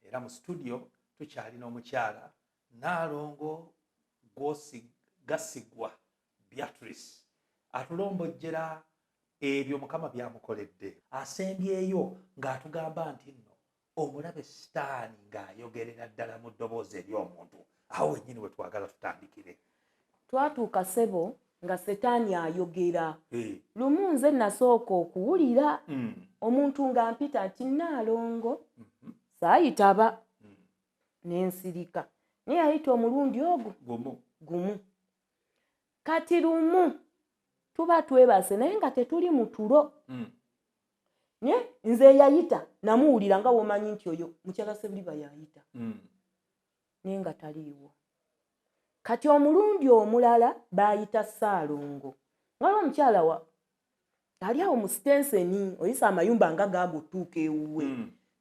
Speaker 2: era mu studio tukyalina omukyala Nnaalongo Gasigwa Beatrice atulombojjera ebyo Mukama by'amukoledde. Asembyeyo ng'atugamba nti nno omulabe Sitaani ng'ayogerera ddala mu ddoboozi ery'omuntu. Awo wennyini we twagala tutandikire.
Speaker 4: Twatuuka ssebo nga Setaani ayogera. Lumu nze nasooka okuwulira omuntu ng'ampita nti Nnaalongo, saayitaba ne nsirika. Naye yayita omulundi ogwo gumu. Kati lumu tuba twebase naye nga tetuli mu tulo. Naye nze eyayita namuwulira nga w'omanyi nti oyo mukyala Ssebuliba yayita. Naye nga taliiwo. Kati omulundi omulala baayita Ssaalongo. Waliwo omukyala wa ali awo mu sitenseni oyisa amayumba nga gaago otuuka ewuwe.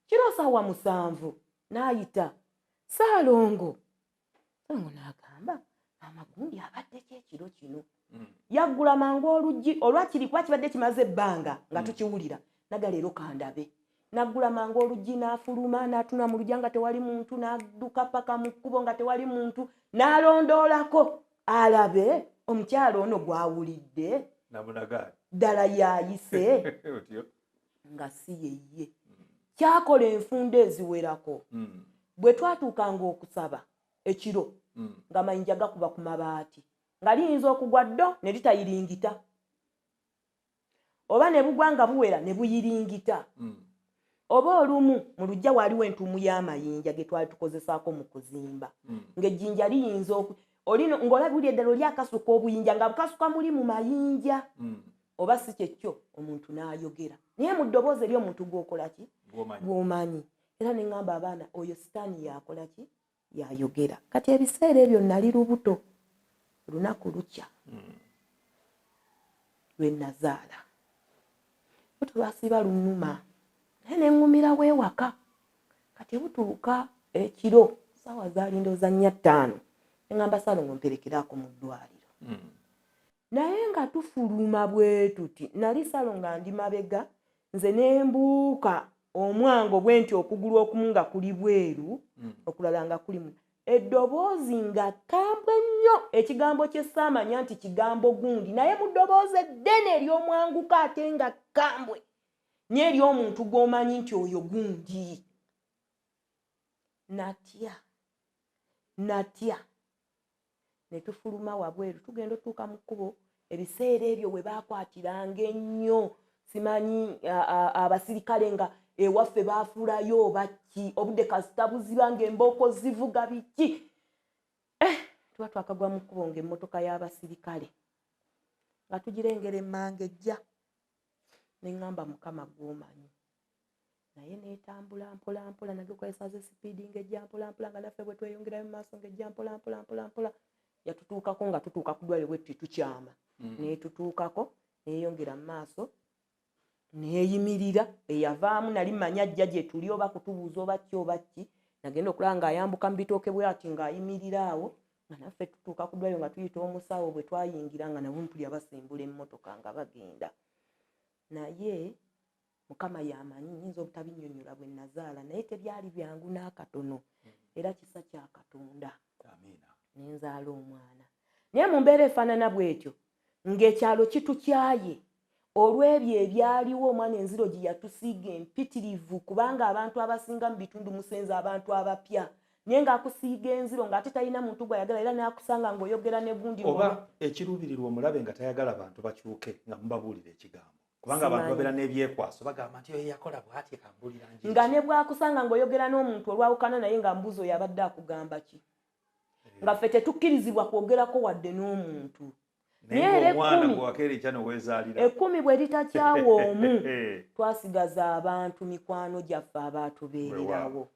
Speaker 4: Kiro ssaawa 7 n'ayita Ssaalongo. Ssaalongo n'agamba amagundi abadde ki ekiro kino? Yaggula mangu oluggi olwakiri kuba kibadde kimaze ebbanga nga tukiwulira. Naga leero kandabe. Naggula mangu oluggi n'afuluma n'atunula mu lugya nga tewali muntu, n'adduka paka mu kkubo nga tewali muntu, n'alondoolako alabe omukyala ono gw'awulidde ddala y'ayise nga si ye ye. Kyakola enfunda eziwerako. Bwe twatuukanga okusaba ekiro ng'amayinja gakuba ku mabaati, nga liyinza okugwa ddo ne litayiringita, oba ne bugwa nga buwera ne buyiringita. Oba olumu mu luggya waaliwo entuumu y'amayinja ge twali tukozesaako mu kuzimba, ng'ejjinja liyinza ng'olaba buli eddala oli akasuka obuyinja nga bukasuka muli mu mayinja, oba si kyekyo omuntu n'ayogera naye mu ddoboozi ery'omuntu gw'okola ki gw'omanyi. Era ne ŋŋamba abaana oyo Sitaani yakola ki yayogera. Kati ebiseera ebyo nali lubuto lunaku lukya lwe nazaala, lubuto lwasiiba lunnuma naye ne ŋŋumirawo ewaka. Kati butuuka ekiro ssaawa zaali ndowooza 4:05 ne ŋŋamba Ssaalongo mperekeraako mu ddwaliro. Naye nga tufuluma bwe tuti, nali Ssaalongo nga ndi mabega, nze ne mbuuka omwango bwe nti okugulu okumu nga kuli bweru, okulala nga kuli mu. Eddoboozi nga kkambwe nnyo, ekigambo kye ssaamanya nti kigambo gundi, naye mu ddoboozi eddene ery'omwanguka ate nga kkambwe nnyo ery'omuntu gw'omanyi nti oyo gundi. Natya, natya. Ne tufuluma wabweru, tugenda otuuka mu kkubo. Ebiseera ebyo we baakwatiranga ennyo simanyi abasirikale nga ewaffe baafuulayo oba ki, obudde kasita buziba ng'embooko zivuga biki. Tuba twakagwa mu kkubo ng'emmotoka y'abasirikale nga tugirengera emmanga ejja. Ne ŋŋamba Mukama gw'omanyi. Naye n'etambula mpola mpola, nagikozesa ze sipiidi ng'ejja mpola mpola, nga naffe bwe tweyongerayo mu maaso ng'ejja mpola mpola mpola mpola. Yatutuukako nga tutuuka ku ddwaliro bwe tuti tukyama. N'etutuukako n'eyongera mu maaso n'eyimirira. Eyavaamu nali mmanyi ajja gye tuli oba kutubuuza oba ki oba ki. Nagenda okulaba ng'ayambuka mu bitooke bwe ati ng'ayimirira awo, nga naffe tutuuka ku ddwaliro nga tuyita omusawo. Bwe twayingira nga nabo mpulira basimbula emmotoka nga bagenda. Naye Mukama y'amanyi, nnyinza obutabinnyonnyola bwe nazaala, naye tebyali byangu n'akatono. Era kisa N'azaala omwana. Naye mu mbeera efaanana bw'etyo, ng'ekyalo kitukyaye olw'ebyo ebyaliwo, omwana enziro gye yatusiiga empitirivu, kubanga abantu abasinga mu bitundu musenza abantu abapya, naye ng'akusiiga enziro ng'ate talina muntu gw'ayagala, era n'akusanga ng'oyogera ne gundi.
Speaker 2: Oba ekiruubirirwa omulabe nga tayagala bantu bakyuke nga mubabuulira ekigambo, kubanga abantu babeera n'ebyekwaso, bagamba nti oyo yakola bw'ati kambuulira njiri.
Speaker 4: Nga ne bw'akusanga ng'oyogera n'omuntu olwawukana naye nga mbuuzi oyo abadde akugamba ki, nga ffe tetukkirizibwa kwogerako wadde n'omuntu.
Speaker 2: Naye era
Speaker 4: ekkumi bwe litakyawa omu, twasigaza abantu mikwano gyaffe abaatubeererawo,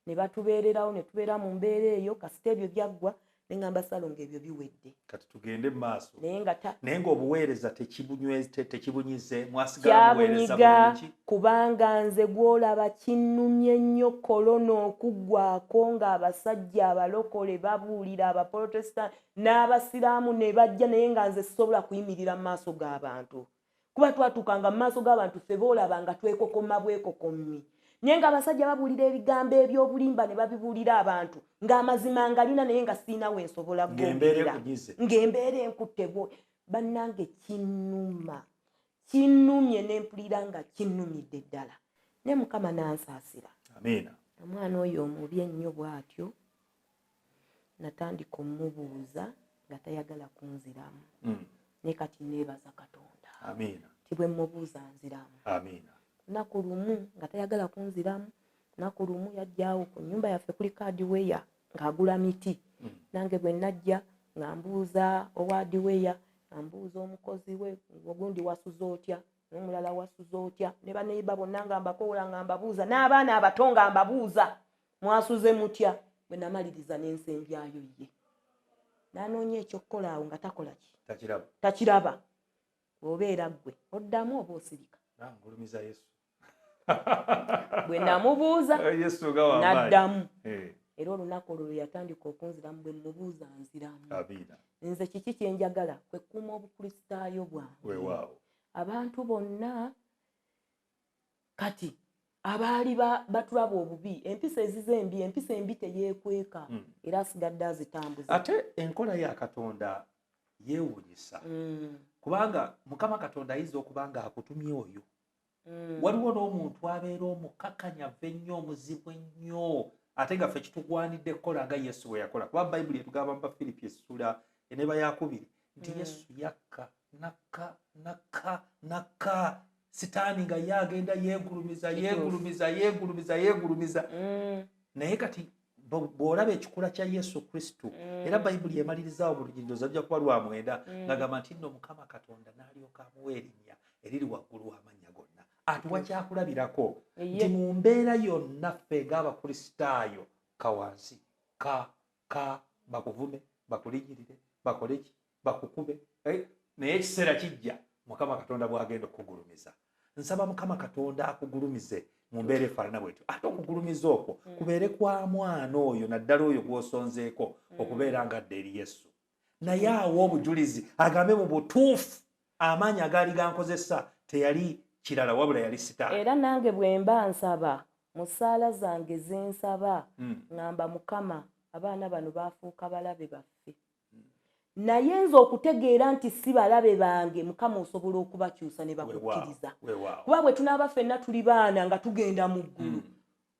Speaker 4: ne batubeererawo, ne tubeera mu mbeera eyo. Kasita ebyo byaggwa, ne ŋŋamba Salongo ebyo biwedde,
Speaker 2: kati tugende mu maaso.
Speaker 4: Naye
Speaker 2: ng'obuweereza tekibunyize, mwasigala muweereza
Speaker 4: bulungi. Kubanga nze gw'olaba kinnumye nnyo korona okuggwako, ng'abasajja abalokole babuulira, abaprotestant n'abasiraamu ne bajja, naye nga nze sisobola kuyimirira mu maaso g'abantu, kuba twatuukanga mu maaso g'abantu ffe boolaba nga twekokoma bwekokommi, naye ng'abasajja babuulira ebigambo eby'obulimba ne babibuulira abantu, ng'amazima ngalina naye nga siina we nsobola kugoberera, ng'embeera enkutte bwo. Bannange kinnuma, kinnumye, ne mpulira nga kinnumidde ddala, ne Mukama n'ansaasira.
Speaker 2: Amiina.
Speaker 4: Omwana oyo omubi ennyo bw'atyo, natandika omubuuza nga tayagala kunziramu, naye kati neebaza Katonda.
Speaker 2: Amiina.
Speaker 4: Ti bwe mmubuuza nziramu.
Speaker 2: Amiina.
Speaker 4: Lunaku lumu nga tayagala kunziramu, lunaku lumu yajjaawo ku nnyumba yaffe kuli kaadiweya ng'agula miti. Nange bwe najja nga mbuuza owaadiweya, nga mbuuza omukozi we, ogundi wasuze otya, n'omulala wasuze otya, ne baneiba bonna nga mbakoola nga mbabuuza, n'abaana abato nga mbabuuza mwasuze mutya. Bwe namaliriza n'ensembyayo ye, n'anoonya ekyokukola awo nga takola ki, takiraba. Bw'obeera ggwe oddamu oba osirika?
Speaker 2: Ngulumiza Yesu.
Speaker 4: Bwe namubuuza n'addamu. Era olunaku olwo lwe yatandika okunziramu, bwe mmubuuza nziramu. Nze kiki kye njagala? Kwekuuma obukristaayo bwange. Abantu bonna kati abaali batulaba obubi, empisa ezize embi, empisa embi teyeekweka, era asigadde azitambuza.
Speaker 2: Ate enkola ya Katonda yeewuunyisa, kubanga Mukama Katonda ayinza okuba nga akutumye oyo. Waliwo n'omuntu abeera omukakanyavu ennyo, omuzibu ennyo, ate nga ffe kitugwanidde kukola nga Yesu bwe yakola, kuba Bayibuli etugamba mu Bafiripi essula eneba yakubiri nti Yesu yakka nakka nakka nakka, Sitaani nga ye agenda yeegulumiza yeegulumiza yeegulumiza yeegulumiza. Naye kati bw'olaba ekikula kya Yesu Kristo, era Bayibuli emalirizaawo mu lunyiriri lujja kuba lwa 9, ng'agamba nti nno Mukama Katonda n'alyoka amuwa erinnya eriri waggulu w'amannya gonna. Atuwa kyakulabirako nti mu mbeera yonna ffe ng'Abakristaayo, ka wansi ka ka bakuvume, bakulinyirire, bakole ki, bakukube, naye ekiseera kijja Mukama Katonda bw'agenda okukugulumiza. Nsaba Mukama Katonda akugulumize mu mbeera efaanana bwetyo, ate okugulumiza okwo kubeere kwa mwana oyo, naddala oyo gw'osonzeeko okubeera ng'adda eri Yesu, naye awo obujulizi agambe mu butuufu amaanyi agaali gankozesa teyali kirala wabula yali Sitaani.
Speaker 4: Era nange bwe mba nsaba mu ssaala zange ze nsaba, ŋŋamba Mukama abaana bano baafuuka balabe baffe, naye nze okutegeera nti si balabe bange, Mukama osobola okubakyusa ne bakukkiriza, kuba bwe tunaaba ffenna tuli baana nga tugenda mu ggulu,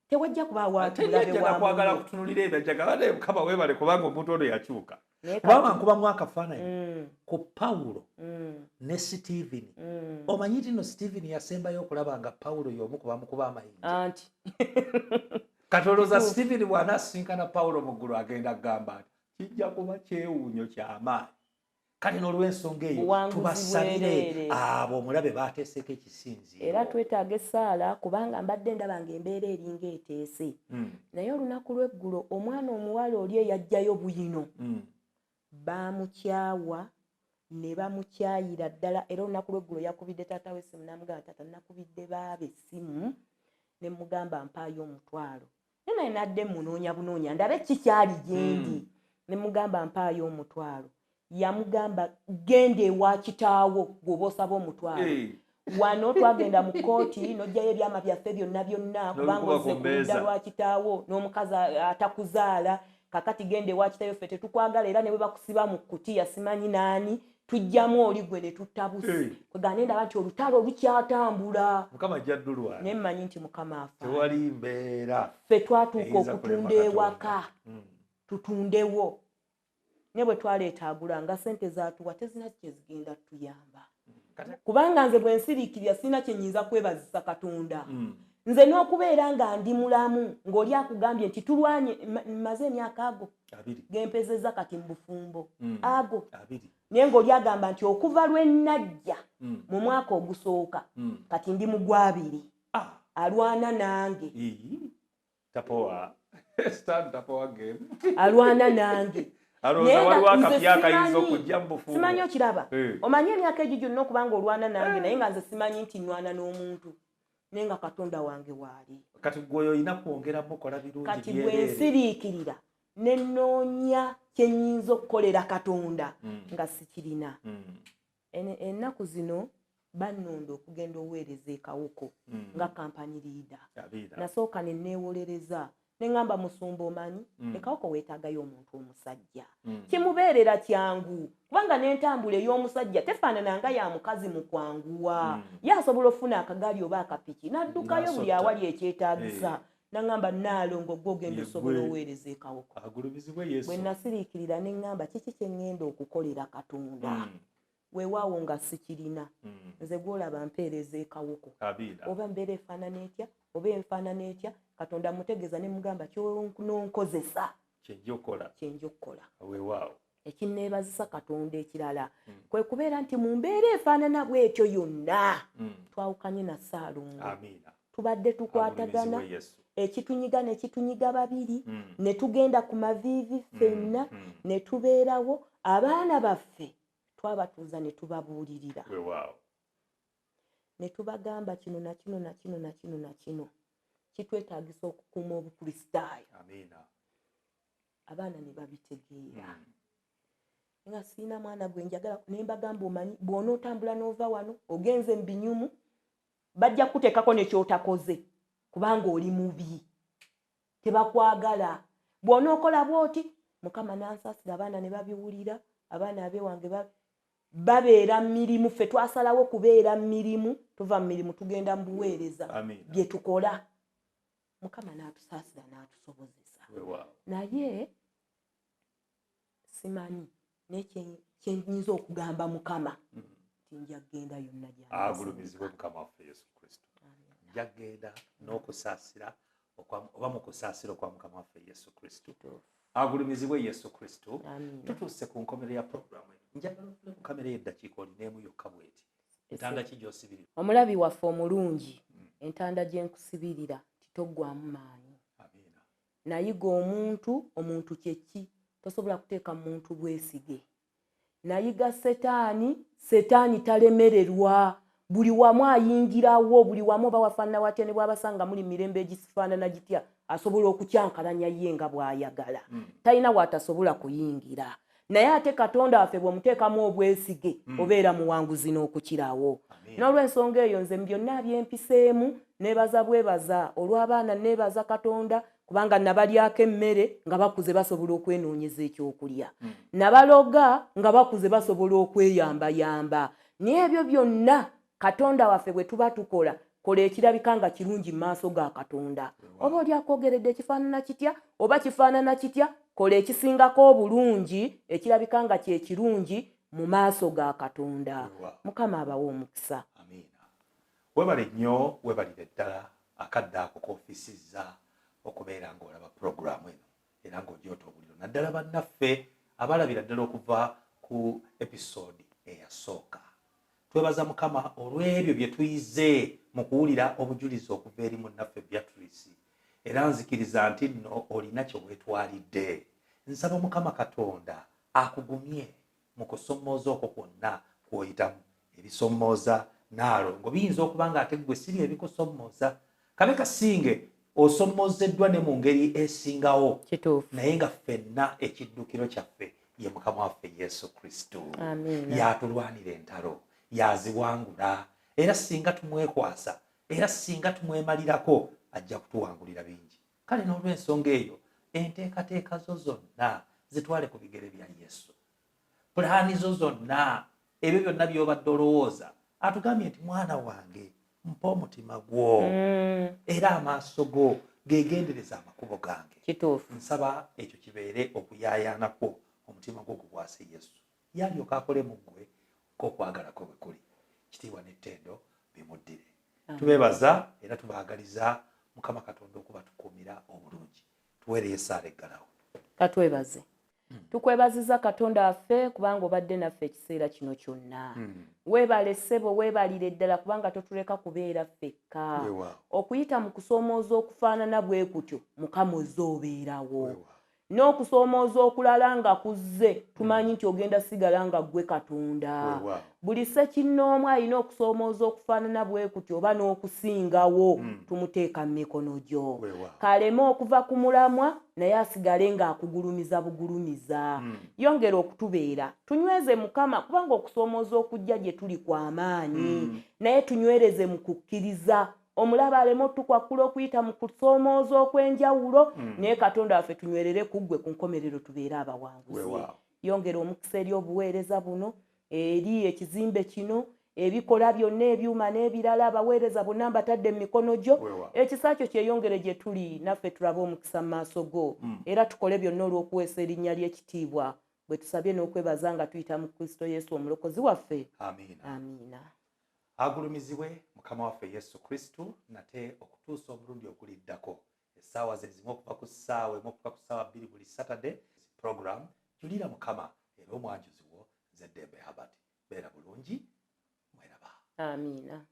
Speaker 4: tewajja kubaawo
Speaker 2: mulabe wa kwagala kutunulira ebyo ajja Mukama weebale, kubanga omuntu ono yakyuka. Kubanga nkubamu akafaananyi ku Pawulo ne Sitiiveni. Omanyi nti nno Sitiiveni yasembayo okulaba nga Pawulo y'omu ku bamukuba amayinja.
Speaker 4: Anti
Speaker 2: kati olowooza Sitiiveni bw'anaasisinkana Pawulo mu ggulu agenda kugamba nti kijja kuba kyewuunyo ky'amaanyi. Kale n'olw'ensonga eyo tubasabire abo omulabe baateeseeko ekisinziiro.
Speaker 4: Era twetaaga essaala, kubanga mbadde ndaba ng'embeera eringa eteese. Naye olunaku lw'eggulo omwana omuwala oli eyajjayo bwino, baamukyawa ne bamukyayira ddala. Era olunaku lw'eggulo yakubidde taata we essimu n'amugamba, taata nakubidde baaba essimu ne mugamba mpaayo omutwalo, naye naye nadde munoonya bunoonya ndabe kikyali gyendi, ne mugamba mpaayo omutwalo. Yamugamba genda ewa kitaawo bw'oba osaba omutwalo. Wano twagenda mu kkooti n'oggyayo ebyama byaffe byonna byonna, kubanga ozze ku ludda lwa kitaawo n'omukazi atakuzaala. Kakati genda ewa kitayo, ffe tetukwagala, era ne bwe bakusiba mu kutiya simanyi naani, tujjamu oli gwe ne tutta busi. Kwegamba ne ndaba nti olutalo lukyatambula.
Speaker 2: Mukama ajja ddulwana.
Speaker 4: Ne mmanyi nti Mukama afa.
Speaker 2: Tewali mbeera
Speaker 4: Ffe twatuuka
Speaker 2: eyinza kulema
Speaker 4: okutunda
Speaker 2: Katonda.
Speaker 4: ewaka, tutundewo, ne bwe twaleeta agula nga sente zaatuwa tezina kye zigenda tuyamba, kubanga nze bwe nsiriikirira sirina kye nnyinza kwebazisa Katonda. Nze n'okubeera nga ndi mulamu ng'oli akugambye nti tulwanye, mmaze emyaka ago
Speaker 2: 20
Speaker 4: gempezezza kati mu bufumbo ago,
Speaker 2: 20.
Speaker 4: Naye ng'oli agamba nti okuva lwe najja mu mwaka ogusooka, kati ndi mu gwabiri, alwana nange.
Speaker 2: Ii, tapowa stand, tapowa game.
Speaker 4: Alwana nange.
Speaker 2: Alowooza
Speaker 4: Naye nga
Speaker 2: waliwo
Speaker 4: nze
Speaker 2: akapya akayinza
Speaker 4: simanyi.
Speaker 2: okujja mu bufumbo.
Speaker 4: Simanyi, okiraba? Omanyi emyaka egyo gyonna okubanga olwana nange, naye nga nze simanyi nti nwana n'omuntu, naye nga Katonda wange waali.
Speaker 2: Kati gwe oyo olina kwongera mukola birungi
Speaker 4: Kati bwe
Speaker 2: byereere.
Speaker 4: nsiriikirira ne nnoonya kye nnyinza okukolera Katonda nga sikirina. Ennaku zino bannonda okugenda oweereza ekawuko nga company leader.
Speaker 2: Abiina.
Speaker 4: Nasooka ne neewolereza ne ŋŋamba, musumba, omanyi ekawuko weetaagayo omuntu omusajja, kimubeerera kyangu, kubanga n'entambula ey'omusajja tefaanana nga ya mukazi mu kwanguwa. Ye asobola okufuna akagaali oba akapiki n'addukayo buli
Speaker 2: N'asotta.
Speaker 4: awali ekyetaagisa. Naŋŋamba, Naalongo, gwe ogenda
Speaker 2: Ye
Speaker 4: osobola
Speaker 2: gwe.
Speaker 4: oweereza ekawuko.
Speaker 2: Agulumizibwe Yesu.
Speaker 4: Bwe nasiriikirira ne ŋŋamba, kiki kye ŋŋenda okukolera Katonda? Weewaawo nga sikirina. Nze gwolaba mpeereza ekawuko.
Speaker 2: Abiina.
Speaker 4: Oba mbeera efaanana etya, oba enfaanana etya, Katonda mutegeeza ne mugamba kyononkozesa
Speaker 2: Kyenja okukola.
Speaker 4: Kyenja okukola.
Speaker 2: Weewaawo.
Speaker 4: Ekinneebazisa Katonda ekirala kwe kubeera nti mu mbeera efaanana bwetyo yonna, twawukanye na Ssaalongo.
Speaker 2: Amiina.
Speaker 4: Tubadde tukwatagana.
Speaker 2: Agulumizibwe Yesu.
Speaker 4: Ekitunyiga ne kitunyiga babiri, ne tugenda ku maviivi ffenna, ne tubeerawo. Abaana baffe twabatuuza ne tubabuulirira,
Speaker 2: Weewaawo.
Speaker 4: ne tubagamba kino na kino na kino na kino na kino kitwetaagisa okukuuma obukristaayo.
Speaker 2: Amiina.
Speaker 4: Abaana ne babitegeera nga siina mwana gwe njagala. Ne mbagamba, omanyi bw'onootambula n'ova wano ogenze mu binyumu, bajja kukuteekako ne kyotakoze kubanga oli mubi, tebakwagala bw'onookola bw'oti. Mukama n'ansaasira, abaana ne babiwulira. Abaana abewange babeera mu mirimu. Ffe twasalawo kubeera mu mirimu, tuva mu mirimu tugenda mu buweereza.
Speaker 2: Amiina.
Speaker 4: Bye tukola, Mukama n'atusaasira n'atusobozesa.
Speaker 2: Weewaawo.
Speaker 4: Naye simanyi naye kyenyinza okugamba Mukama nti nja kgenda yonna.
Speaker 2: Agulumizibwe Mukama waffe Yesu Kristo. Nja kgenda n'okusaasira oba mu kusaasira okwa Mukama waffe Yesu Kristo. Agulumizibwe Yesu Kristo. Tutuuse ku nkomerero ya puroguramu eno. Njagala otule ku kamera y'eddakiika olineemu yokka bweti. Entanda ki gy'osibirira?
Speaker 4: Omulabi waffe omulungi, entanda gye nkusibirira, titoggwamu maanyi.
Speaker 2: Amiina.
Speaker 4: Nayiga omuntu, omuntu kyeki? Tosobola kuteeka mu muntu bwesige. Nayiga Setaani, Setaani talemererwa, buli wamu ayingirawo, buli wamu oba wafaanana watya, ne bwabasanga muli mirembe egifaanana gitya, asobola okukyankalanya ye nga bw'ayagala. Talina w'atasobola kuyingira. Naye ate Katonda waffe bw'omuteekamu obwesige, obeera muwanguzi n'okukirawo. N'olwensonga eyo, nze mu byonna byempiseemu neebaza bwebaza olw'abaana, neebaza Katonda kubanga nabalyako emmere nga bakuze basobola okwenoonyeza ekyokulya, nabaloga nga bakuze basobola okweyambayamba. Naye ebyo byonna, Katonda waffe bwe tuba tukola, kola ekirabika nga kirungi mu maaso ga Katonda. Oba oli akwogeredde ekifaanana kitya, oba kifaanana kitya, kola ekisingako obulungi, ekirabika nga kyekirungi mu maaso ga Katonda. Mukama abawe omukisa.
Speaker 2: Amiina. Webale nnyo, webalire ddala akadde ako k'ofisizza okubeera ng'olaba puroguramu eno era ng'ogyota obuliro, naddala bannaffe abalabira ddala okuva ku episode eyasooka. Twebaza Mukama olw'ebyo bye tuyize mu kuwulira obujulizi okuva eri munnaffe Beatrice, era nzikiriza nti nno olina kye weetwalidde. Nsaba Mukama Katonda akugumye mu kusomooza okwo kwonna kw'oyitamu. Ebisomooza Naalongo biyinza okuba nga ate ggwe si bye bikusomooza, kabe kasinge osomoozeddwa ne mu ngeri esingawo.
Speaker 4: Kituufu.
Speaker 2: Naye nga ffenna ekiddukiro kyaffe ye Mukama waffe Yesu Kristo.
Speaker 4: Amiina.
Speaker 2: Yatulwanira entalo, yaziwangula, era singa tumwekwasa, era singa tumwemalirako, ajja kutuwangulira bingi. Kale n'olwensonga eyo, Enteekateeka zo zonna zitwale ku bigere bya Yesu. Pulaani zo zonna, ebyo byonna by'obadde olowooza, atugambye nti mwana wange mpa omutima gwo era amaaso go gegendereza amakubo gange.
Speaker 3: Kituufu.
Speaker 2: Nsaba ekyo kibeere okuyaayaana kwo, omutima gwo gukwase Yesu, yalyoka akole mu ggwe ng'okwagala kwe bwe kuli. Kitiibwa n'ettendo bimuddire. Tubeebaza era tubaagaliza Mukama Katonda okubatukuumira obulungi. Tuweereyo essaala eggalawo.
Speaker 4: Katwebaze. Tukwebaziza Katonda waffe kubanga obadde naffe ekiseera kino kyonna. Weebale ssebo, weebalire ddala kubanga totuleka kubeera ffekka. Okuyita mu kusoomooza okufaanana bwe kutyo, Mukama ozze obeerawo. N'okusoomooza okulala nga kuzze, tumanyi nti ogenda sigala nga ggwe Katonda. Buli ssekinnoomu alina okusoomooza okufaanana bwe kutyo oba n'okusingawo, tumuteeka mu mikono gyo. Kaleme okuva ku mulamwa, naye asigale ng'akugulumiza bugulumiza. Yongera okutubeera, tunyweze Mukama, kubanga okusoomooza okujja gye tuli kwa maanyi, naye tunywereze mu kukkiriza. Omulaba aleme otukwakkula okuyita mu kusoomooza okw'enjawulo, naye Katonda waffe tunywerere ku ggwe, ku nkomerero tubeere abawanguzi. Yongera omukisa eri obuweereza buno, eri ekizimbe kino, ebikola byonna, ebyuma n'ebirala, abaweereza bonna mbatadde mu mikono gyo. Ekisa kyo kyeyongere gye tuli, naffe tulabe omukisa mu maaso go, era tukole byonna olw'okuweesa erinnya ly'ekitiibwa, bwe tusabye n'okwebaza nga tuyita mu Kristo Yesu omulokozi waffe.
Speaker 2: Amiina.
Speaker 4: Amiina.
Speaker 2: Agulumizibwe Mukama waffe Yesu Kristo nate okutuusa omulundi oguliddako, essaawa ze zimu okuva ku ssaawa 1 okuva ku ssaawa 2 buli Saturday. Program Julira Mukama, era omwanjuzi wo nze Ddembe Herbert. Beera bulungi, mweraba.
Speaker 4: Amiina.